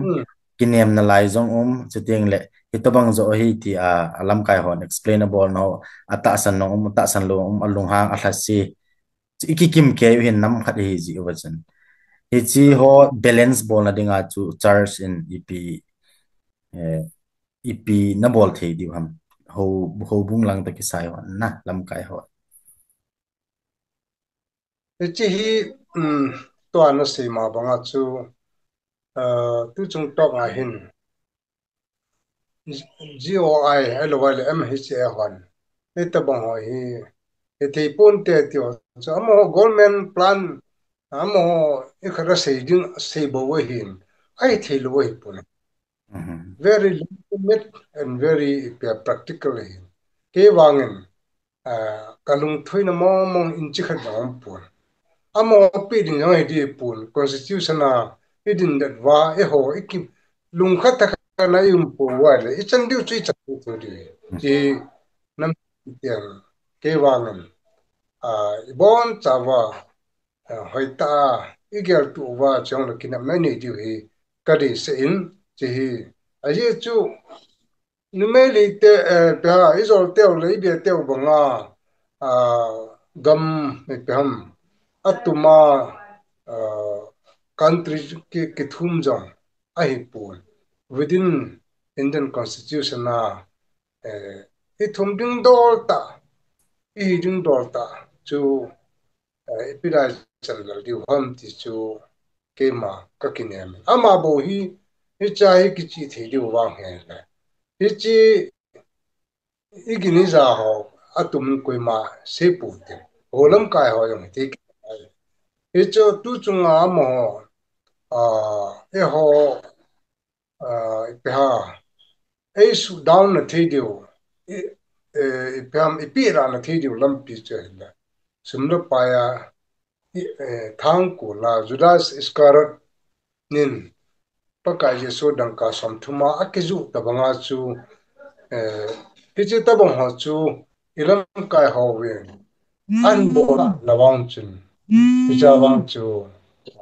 kinem nalai jong um, chuteng le hitobang jo hi ti a, alamkai hon explain abol nau, atahsan jong um, atahsan lou um, alunghang alhasi. Chu ikikim kei u hin nam khat hi ji uva chun. Hichi ho balance bolna dinga chu church in ipi, eh, ipi nabol thei diu ham. Ho, houbung lang toh kisai hon na, lamkai ho. Hichi hi, um, tua nasei ma banga chu, uh, tuchung toh nga hin, G O I, ahilou le M H A hon. Hitobang ho hi, hithei ponte ti ho. Chu amaho government plan, amaho ikhat asei ding, sei bou ahin. Ahithei lou ahi pon. Very legitimate and very, uh, practical ahin. Kei vangin, ah, kalungthoina mong mong in chi khat jong um pon. Amaho pi ding jong hi di pon. Constitution a i din det uva, eiho, iki lungkhat tah khat na i um pouva le, ichan diu chu ichan diu chu di. Chi nam tiang kei vangin, ah, ibon chauva, ah, hoitah a igel tuh uva chong le kinepna nei diu hi kadei sah in, chi hi. Ajeh chu, numei lite, eh, ipi ham, ijol teu le ibia teu banga, ah, gam, ipi ham, atuma, ah, country ki, kithum jong ahi pon. Within Indian Constitution a, eh, ithum ding dol tah, ihi ding dol tah chu, eh, ipi lai chan lel diu ham ti chu keima kakinem. Ama bou hi, hicha hi kichih thei diu vang hile. Hichi igin ija ho atum koima sei pon tin. Ho lamkai ho jong hiti. Hichu tuchunga amaho, ah, eiho, ah, ipi ham, ei suhdown na thei diu, i, eh, ipi ham, ipi rah na thei diu lampi chu hile. Sum le pai a, i, eh, thangkol a Judas Iscariot in Pakai Jesu dangka somthum a akijuh tobanga chu, eh, hichi tobang ho chu ilamkai hovin ahin bol a, la vang chun, hicha vang chu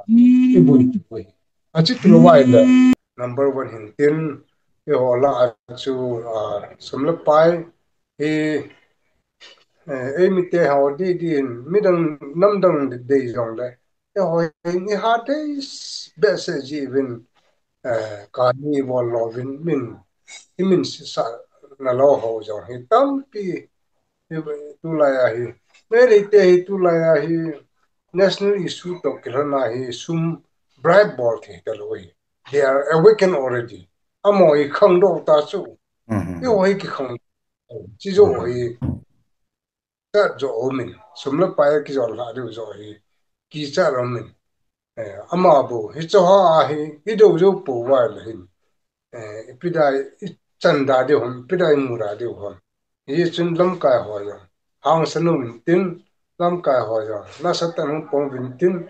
iboi tui. Achi tulou vai le number one hin tin, eiho lah a chu, ah, sum le pai hi, eh, eimite ho di din, midang, namdang dei jong le, eiho hi ihat dei behseh jiuvin, eh, kani bol louvin min, imin sisa nalou ho jong hi tampi, hi tulai a hi. Meilei te hi tulai a hi national issue toh kilhon a hi sum bribe bol thei talou hi. They are awakened already. Amaho hi khangdoh ta chu. Eiho hi kikhang. Chi jo hi. Kichat jo umin. Sum le pai kijol lha diu jo hi. Kichat umin. Eh, ama bou. Hicho ha a hi. Idou jou pou vai le hin. Eh, ipi dai ichan da diu ham. Ipi dai imu da diu ham. Hichun lamkai ho jong hangsan uvin tin, lamkai ho jong nasatah in hung pang uvin tin,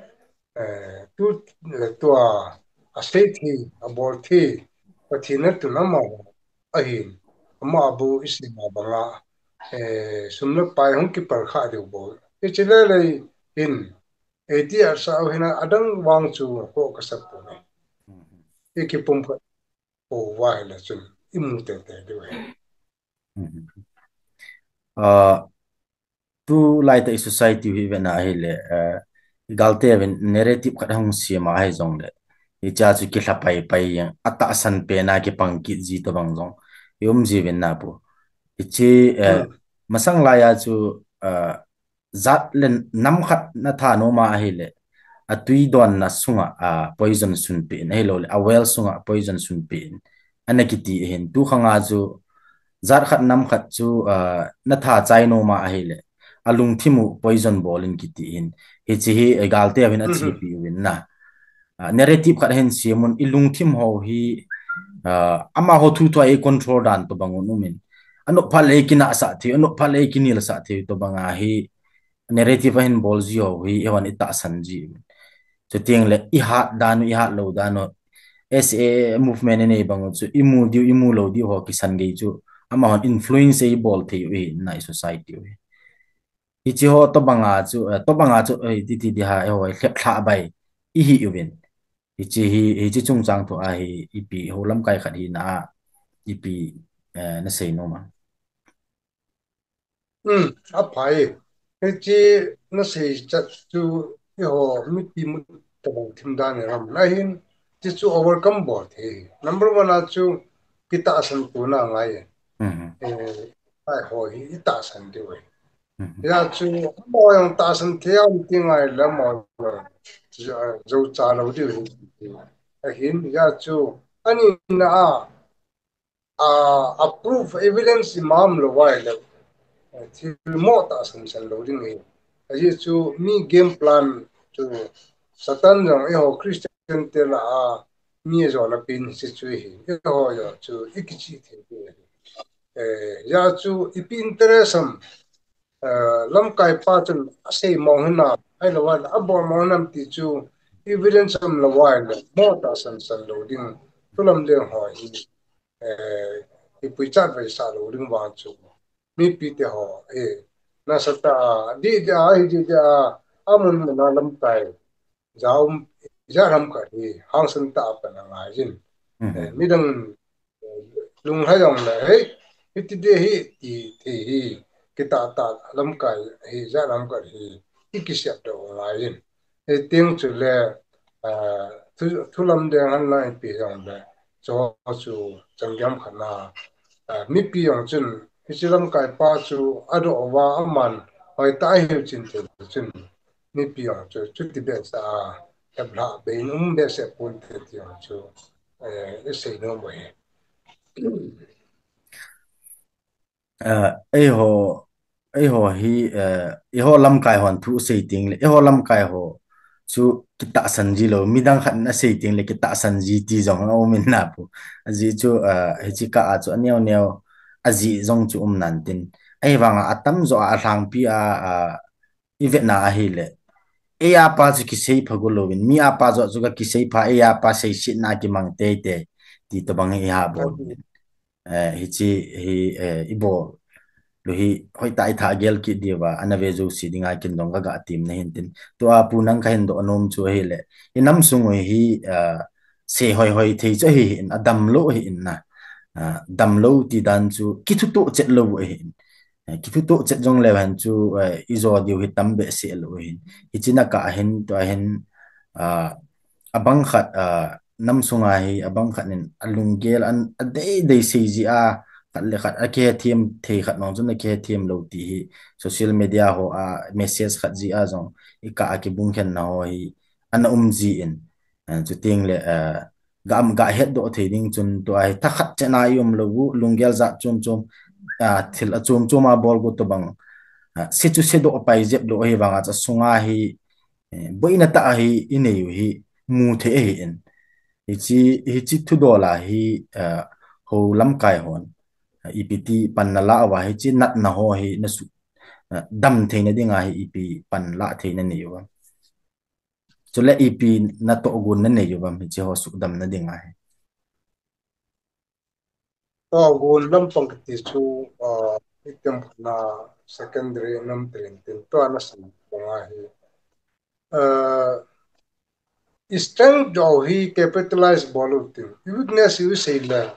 eh, tu, eh, tua asei thei, abol thei, Pathen natun amaho ahin, ama bou isei ma banga, eh, sum le pai hung kipal kha diu bou. Hichi lele hin, eti asa u hina adang vang chu ko kasa pon. Ikipum kha pou vai le chun imu tete diu ahi. Ah, tulai tah i society hi vena ahile, eh, galte vin narrative khat hung siam ahi jongle, hicha chu kilha pai pai jeng, atahsan pen a kipang kit ji tobang jong i um ji vin na pu. Hichi, eh, masang lai a chu, eh, jat le nam khat na tha nom a ahile, atui donna sunga, a, poison sunpeh in, ahilou le, a well sunga poison sunpeh in, ana kiti ahin. Tu khang a chu, jat khat nam khat chu, a, na tha chai nom a ahile, alungthim u poison bol in kiti ahin. Hichi hi, eh, galte a hin achepi uvin na. A, narrative khat hin siam un, i lungthim ho hi, a, amaho thu thu a i control dan tobang un umin. Anop phat le i kinahsah thei, anop phat le i kinilsah thei tobang a hi, narrative ahin bol ji ho hi, eihon i tahsan ji. Chuteng le, i hat dan u, i hat lou dan u. S A movement i nei bang u chu, i mu diu, i mu lou diu ho kisan gei chu, amahon influence i bol thei u hi, na i society u hi. Hichi ho tobang a chu, eh, tobang a chu, eh, ti ti di ha, eiho, eh, lhep lha bai, i hi uvin. Hichi hi, hichi chungchang thu a hi ipi ho lamkai khat hina a ipi, eh, nasei nom a? Hmm, aphai. Hichi nasei chat chu eiho mipi mu tabang thim dan e ram. Ahin, hichu overcome bol thei. Number one a chu kitahsan tuna ngai. Mhm. Eh, ai ho hi itahsan diu e. Mhm. Hijeh chun, amaho jong tahsan thei a um ti ngai le amaho jong, jo, jo cha lou diu hi. Ahin, hijeh chun, ani na a, a, a proof, evidence ima um lou vai le, eh, thil mo tahsan san lou ding hi. Ajeh chu mi game plan chu Satan jong eiho Christian te lah a mi jona pin si chu hi. Eiho jong chu ikichi thei hi. Eh, hijeh chu ipi interest ham, eh, lamkai pa chun asei mong hinam, ahilou vai le abol mong hinam ti chu evidence um lou vai le mo tahsan san lou ding, thu lamdeng ho hi, eh, ipui chat vai sa lou ding vang chu mipi te ho, eh, nasatah a, dih dih a, hi dih dih a, amun mun a lamkai ja um, ja lam khat hi hangsan tah a pan angai jin. Mhm. Eh, midang, eh, lunglhai jong le, hei, hiti dih hi, ti, ti hi, kitah tah lamkai hi, ja lam khat hi, ikisep doh angai jin. Hiti chule, ah, thu, thu lamdeng han la ipi jong le, chu, chu, changiam khat na, ah, mipi jong chun, hichi lamkai pa chu, adoh uva, aman, hoitah a hiu chin thei chun, mipi jong chu, chuti behseh a, heplhah bei in um behseh ponte ti jong chu, eh, isei nom u ahi. Eh, eiho, eiho hi, eh, eiho lamkai hon thu sei teng le, eiho lamkai ho chu kitahsan ji lou, midang khat in asei teng le kitahsan ji ti jong aum in na pu. Ajeh chu, eh, hichi kah a chu aneo neo ajeh jong chu um nan tin. Ahivang a atamjo a alhangpi a, a, ivet na ahile, ei a pa chu kisei pha go lou in, mi a pa joh chu ka kisei pha, ei a pa seiset na kimang teitei, ti tobang hi iha bol. Eh, hichi hi, eh, ibol lou hi, hoitah a itha gel kit diu va, ana ve jouse dinga kin dong ka ga tim na hin tin. Tua pu nang ka hin doh nom chu ahile, inam sung u hi, eh, sei hoi hoi thei chu ahi hin, adam lou ahi in na. Ah, dam lou ti dan chu kithutoh chet lou ahi in. Eh, kithutoh chet jong leu hen chu, eh, ijo diu hi tam behseh lou ahi in. Hichi na kah a hin, tua hin, ah, abang khat, ah, nam sunga hi, abang khat nin alunggel an, adei dei sei ji a, khat le khat akihethem thei khat nong chun akihethem lou ti hi, social media ho a message khat ji a jong, ikah a kibung khen na ho hi, ana um ji in. Eh, chuteng le, eh, ga, ga hetdoh thei ding chun tua hi thakhat chet na i um lou u, lunggel jat chom chom, ah, thil achom chom a bol go tobang, ah, se chu sedoh pai jep lou ahivang a chu asunga hi, eh, boina tah a hi inei u hi mu thei ahi in. Hichi, hichi thudol a hi, eh, ho lamkai hon, eh, ipi ti pan na la uva hichi natna ho hi na su, eh, dam theina dinga hi ipi pan la thei na nei uva. Chule ipi na tohgon na nei uvam hichi ho sudam na dinga hi. Tohgon lampang kiti chu, ah, item na secondary nam trin tin tua na san banga hi. Ah, strength jo hi capitalize bol u tin. Weakness u sei le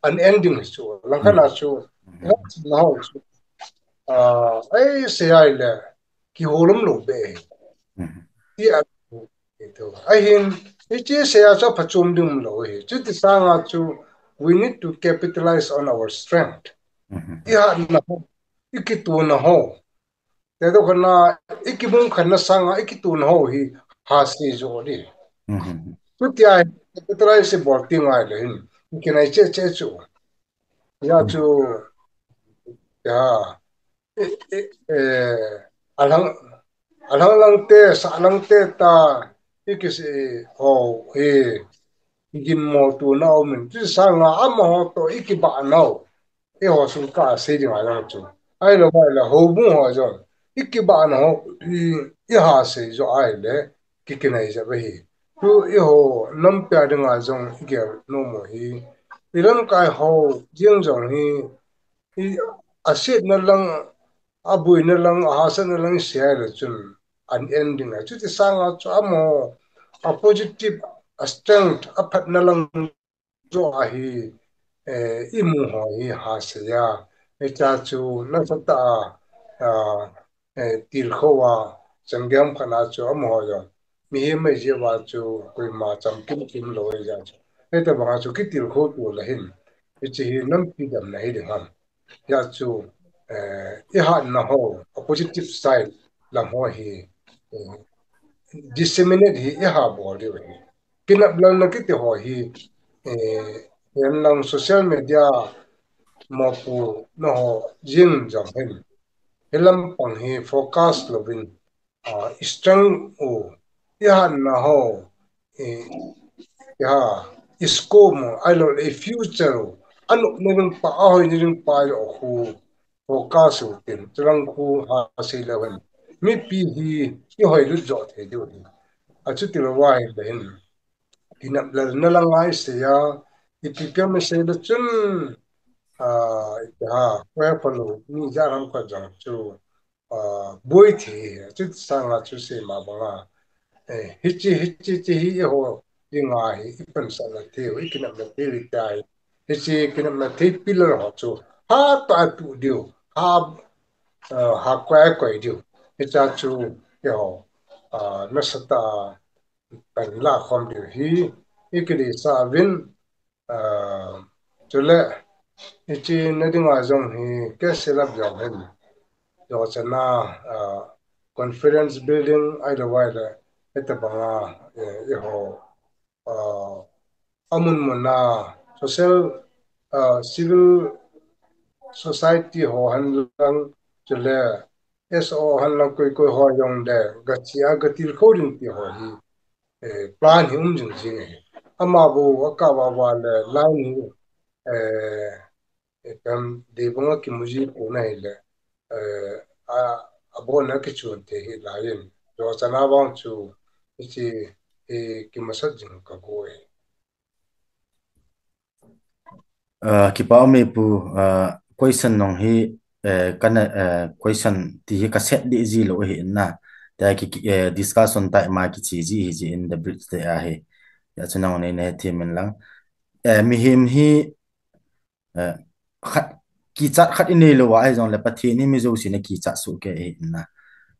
unending hi chu. Langkhat na chu. Mhm. Na ho chu. Ah, ei sei ai le kiholom lou be. Mhm. Ti a, ito. Ahin, hichi sei a chu phachom ding lou hi. Chuti sanga chu, we need to capitalize on our strength. Mhm. Ihatna ho, ikitona ho. Te do kana, ikibung khanna sanga, ikitona ho hi, ha sei jo di. Mhm. Chuti a, capitalize bol ti ngai le hin. Ikinai che che chu. Ya chu, ya, eh, eh, eh, alang, alang lang te, sa lang te ta, ikisi, ho, hi, iginmo tona um in, chuti sanga amaho to ikibah nau, eiho sung ka sei ding a lang chu. Ahilou, ahilou, houbung ho jong, ikibah nau, i, iha sei jo ahile, kikinai jep ahi. Tu eiho nampi a dinga jong igel nom u hi. Ilamkai ho jeng jong hi, i, asetna lang, abuina lang, ahahsatna lang isei le chun unending a. Chuti sanga chu amaho, a positive a strength, a phatna lang jo ahi, eh, i mu ho hi ha se ya. Hicha chu nasatah a, ah, eh, tilkhou a, changgem khat na chu amaho jong mihem mai jeh uva chu koima chamkim kim lou ahi ja chu. Hitabang a chu kitilkhou tu le hin, hiche hi nampi damna hi ding ham. Hia chu, eh, i hatna ho, a positive side lam ho hi, eh, disseminate hi i ha bol diu hi. Kinep lalna kiti ho hi, eh, hihen lang social media mopohna ho jing jong hin, hi lampang hi focus louvin, ah, i strength u, i hatna ho, i, i ha, i scope u, ahilou le i future u, anopna ding pa, ahoina ding pa, i khu focus u tin, chulang khu ha sei leu hen, mipi hi i hoilut jo thei diu hi. Achuti lou va ahile hin, kinep lalna lang a i sei a, ipi pi ham i sei le chun, ah, i ha, koi phalou, mi ja ram khat jong chu, ah, boi thei hi, chu sanga chu sei ma banga. Eh, hiche, hiche, hiche hi eiho dinga hi, i pansatna thei u, i kinepna thei u tia hi. Hiche kinepna thei pillar ho chu, ha ta tu diu, ha, ah, ha koi koi diu. Hicha chu, eiho, ah, nasatah a, pan la khom diu hi, i kideisah uvin, ah, chule, hiche na dinga jong hi, case lap jong hin, jo chana, ah, conference building, ahilou le, hitabanga, eh, eiho, ah, amun mun a, social, ah, civil society ho hen lang, chule, S O hen lang koi koi ho jong le, gache a, gatilkhou ding ti ho hi, eh, plan hi um jing jing ahi. Ama bou, aka va va le, line hi, eh, eh, pem, deibang a kimu ji pon ahile, eh, a, abon a kichun thei hi lai in. Jo chana vang chu, hiche, eh, kimasat jing ka go e. Ah, kipa um e pu, ah, question nong hi, eh, kana, eh, question ti hi ka set dih ji lou ahi in na. Tia ki, ki, eh, discussion time a kiche ji ahi jeh in The Bridge te ahi. Hijeh chun nong nei na hethem in lang. Eh, mihem hi, eh, khat, kichat khat i nei lou a, ahi jong le Pathen in mi jouse ana kichat soh kei ahi in na.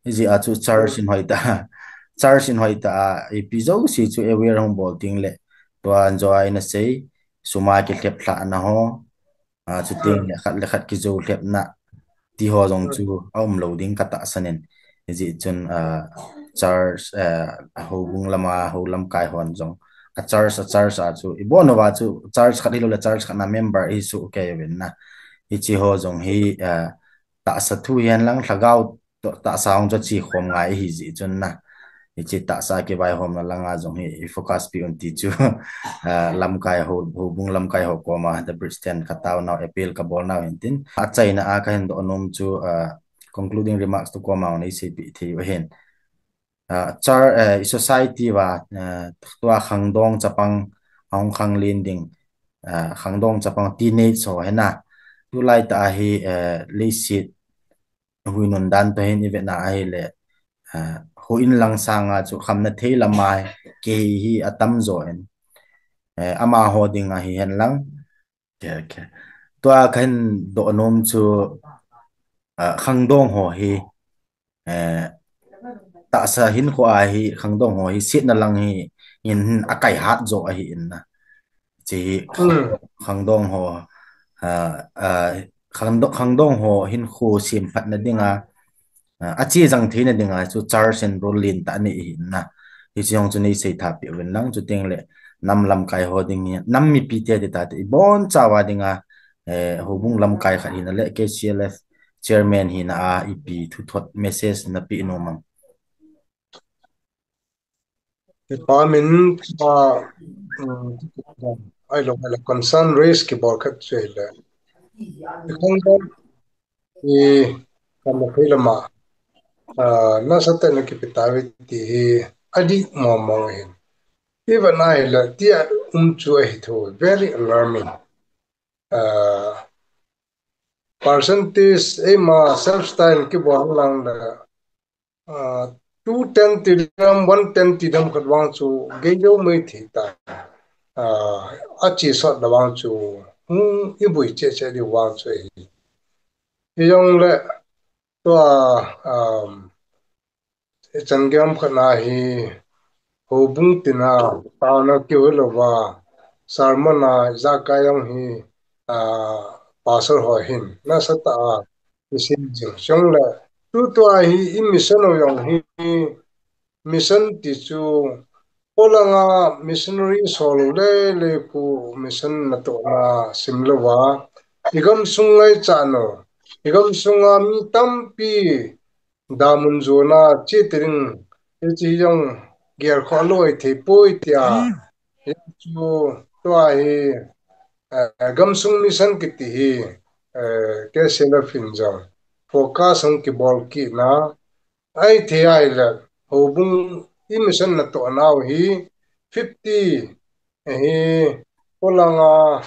Hijeh a chu church in hoi ta, church in hoi ta a, ipi jouse chu aware hung bol ding le, tua John in ana sei, sum a kilhep lhahna ho, a, chuteng le khat le khat kijou lhepna, ti ho jong chu a um lou ding ka tahsan in. Hijeh chun, ah, church, ah, houbung lam a, hou lamkai hon jong, a church, a church a chu, i bon uva chu church khat hilou le church khat na member i soh kei uvin na. Hiche ho jong hi, ah, tahsa thu hihen lang lhagao toh tahsa hung chu che khom ngai ahi jeh chun na. Hiche tahsa kivaihomna lang a jong hi i focus pi un ti chu, ah, lamkai ho, houbung lamkai ho koma The Bridge ten ka taona u appeal ka bol nau hin tin. Achaina a ka hin doh nom chu, ah, concluding remarks tu koma nei seipeh thei u ahin. Ah, char, eh, i society va, eh, tua khangdong chapang, hung khanglen ding, ah, khangdong chapang teenage ho hi na. Tulai tah a hi, eh, leiset huinun dan toh hin i vet na ahile, ah, houin lang sanga chu khamna thei lama kihei hi atam jo in. Eh, amaho dinga hihen lang. Okay, okay. Tua ka hin doh nom chu, ah, khangdong ho hi, eh, tahsa hinkho a hi khangdong ho hi setna lang hi in akai hat jo ahi in na. Hiche hi khangdong ho, ah, ah, khangdo-, khangdong ho hinkho semphatna dinga, ah, ache jang theina dinga chu church in role lentah anei ahi in na. Hiche jong chu nei seitha peh uvin lang, chuteng le nam lamkai ho ding hi, nam mipi te ti ta te, i boncha uva dinga, eh, houbung lamkai khat hina le K C L F chairman hina a ipi thuthot message na pe nom am? Department pa, um, ahilou le concern raise kibol khat chu ahile, i khangdong i khamna thei lama, ah, nasatah in ana kipe tauve ti hi adih mong mong ahin. I vet na ahile tia um chu ahi tho, very alarming. Ah, percentage eima self study kibol lang le, ah, two ten ti dam, one ten ti dam khat vang chu gei jou mai thei ta. Ah, a chi sot da vang chu, hmm, i bui che che di vang chu hi. I jong le, tua, um, i chan gam khat na hi, houbung tina, tauna ki hu lo va, sermon a, za ka jong hi, ah, pastor ho hin, na sa ta a, i sin jing. Jong le, tu tua hi, i mission o jong hi, mission ti chu, polanga missionary solo le le ku mission na to na sim lo va. I gam sung ngai cha no. I gam sunga mi tampi damun zona chi tiring. I chi jong gel kho loi thei poi tia. I chu tua hi, eh, gam sung mission kiti hi, eh, K C L F in jong. Focus hung kibol ki na. Ai thei ai le, houbung i mission na to nau hi fifty hi polanga,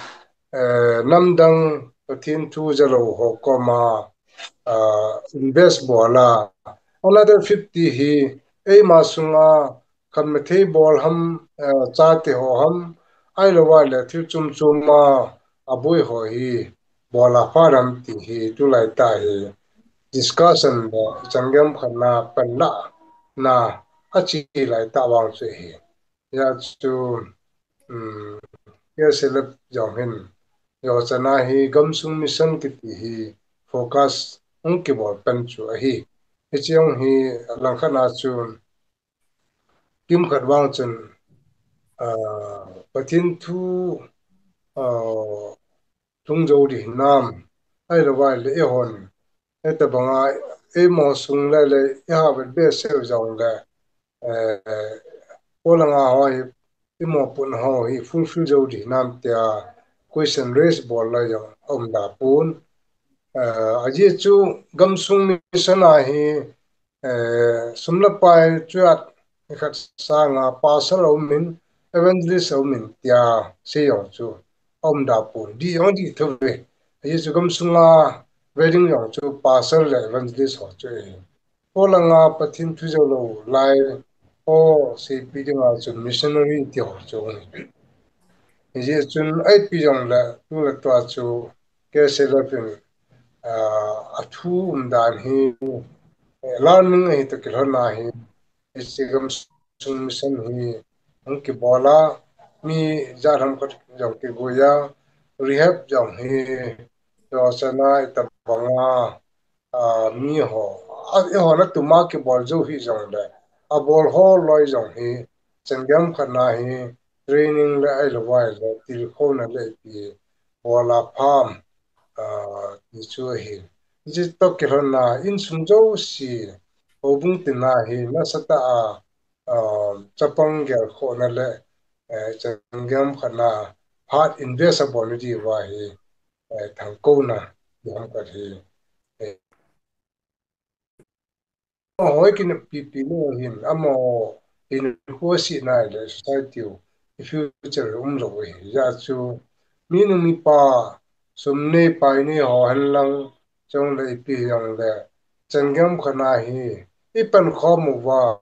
eh, namdang Pathen thu jalo ho koma, ah, invest bola. Another fifty hi eima sunga khat mathei bol ham, eh, chate ho ham, ai lo ai le thil chum chum a, a bui ho hi bola pha ram ti hi tulai ta hi discussion le chan gam khat na pan la na a chi lai ta vang chu hi. Ya chu, um, K C L F jong hin, yo chana hi gam sung mission kiti hi focus hung kibol pan chu ahi. Hi chi jong hi lang khat na chu kim khat vang chun, ah, Pathen thu, ah, lhung jo di hinam, ai lo vai le e hon, e ta banga, e mo sung le le, e ha vet be se jong le, eh, polanga ho hi, e mo pun ho hi, fulfill jo di hinam tia, question raise bol la jong, um da pun, eh, a ji chu gam sung mission a hi, eh, sum le pai chuat khat sanga pastor a um in, evangelist a um in tia sei jong chu a um da pon. Di jong di tho ve. Ahi chu gam sunga wedding jong chu pastor le evangelist ho chu e. Polanga Pathen thu jo lo lai ho seipi dinga chu missionary ti ho chu um. Hijeh chun ipi jong le tu le tua chu K C L F in, ah, a thu um dan hi, eh, learning ahi toh kilhon a hi, hiche gam sung mission hi hung kibol a, mi jat ham khat jong kigoi a, rehab jong hi, jo chana i ta banga, ah, mi ho, ah, eiho na tuma kibol jo hi jong le, a bol ho loi jong hi, chan gam khat na hi, training le ai lo vai le, tilkhouna le ipi, bola pham, ah, ti chu ahi. Hiche toh kilhon a, insung jouse, houbung tina hi, nasatah a, ah, chapang gelkhohna le, eh, chan gam khat na, phat invest a bol na diuva hi, eh, thangkouna, ti ham khat hi, eh, Amaho hi kineppi lou ahin, amaho hinkho asih nai le society u, i future um lou ahi. Hijeh chun, minu mipa, sum nei pai nei ho hen lang, chule ipi jong le, chan gam khat na hi, i pankhom uva,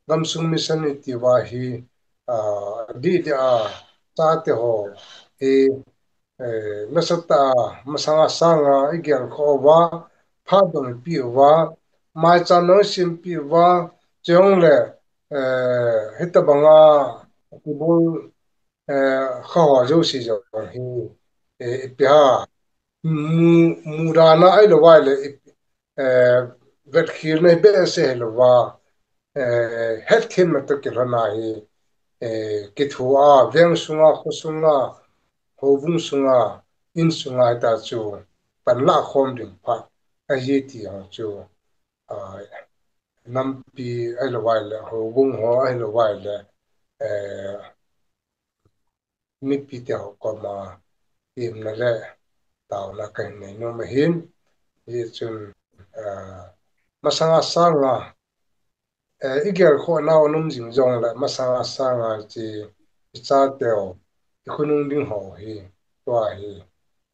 gamsung mission i ti uva hi, ah, didi a, chate ho hi, eh, nasatah a, masanga sanga, i gelkhoh uva, phat dong i peh uva, maicham dong i sempeh uva, chule, eh, hitabanga, kibol, eh, kha ho jouse jong hi, eh, ipi ham, mu, mudana ahilou vai le, i, eh, vetkhelna hi behseh hilouva, eh, hetkhelna toh kilhon a hi, eh, kithoa, veng sunga, kho sunga, houbung sunga, in sunga hita chu, panlah khom ding phat ahi ti jong chu, ah, nampi ahilou vai le, houbung ho ahilou vai le, eh, mipi te ho koma, temna le, taona kahin nei nom ahin, hijeh chun, ah, masanga sanga, eh, i gelkhoh nau aum jing jongle, masanga sanga hiche, i chateu, i khonung ding ho hi, tua hi,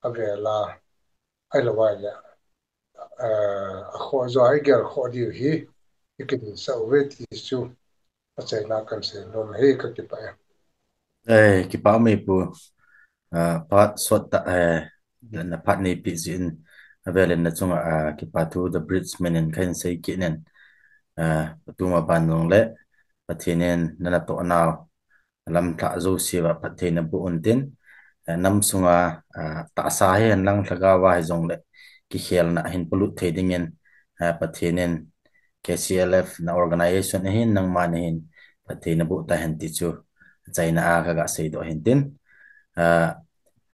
avela, ahilou vai le, eh, akhoh jo a i gelkhoh diu hi, kidin sa uve ti chu achaina kan sei nom hi ka kipa e. Eh, kipa mai pu. Ah, phat sot ta, eh, na phat nei pi jin avelin na chunga, ah, kipa thu the bridge men in kan sei kit nen. Ah, patuma ban long le Pathen in nana toh nau lam thah jouse va phattheina boh untin, eh, nam sunga, ah, tahsa hihen lang lhagao va hijongle kikhelna hin polut thei dingin, ah, Pathen in K C L F na organization ahin nangma nahin phattheina boh tahen ti chu achaina a kaga seidoh ahin tin, ah,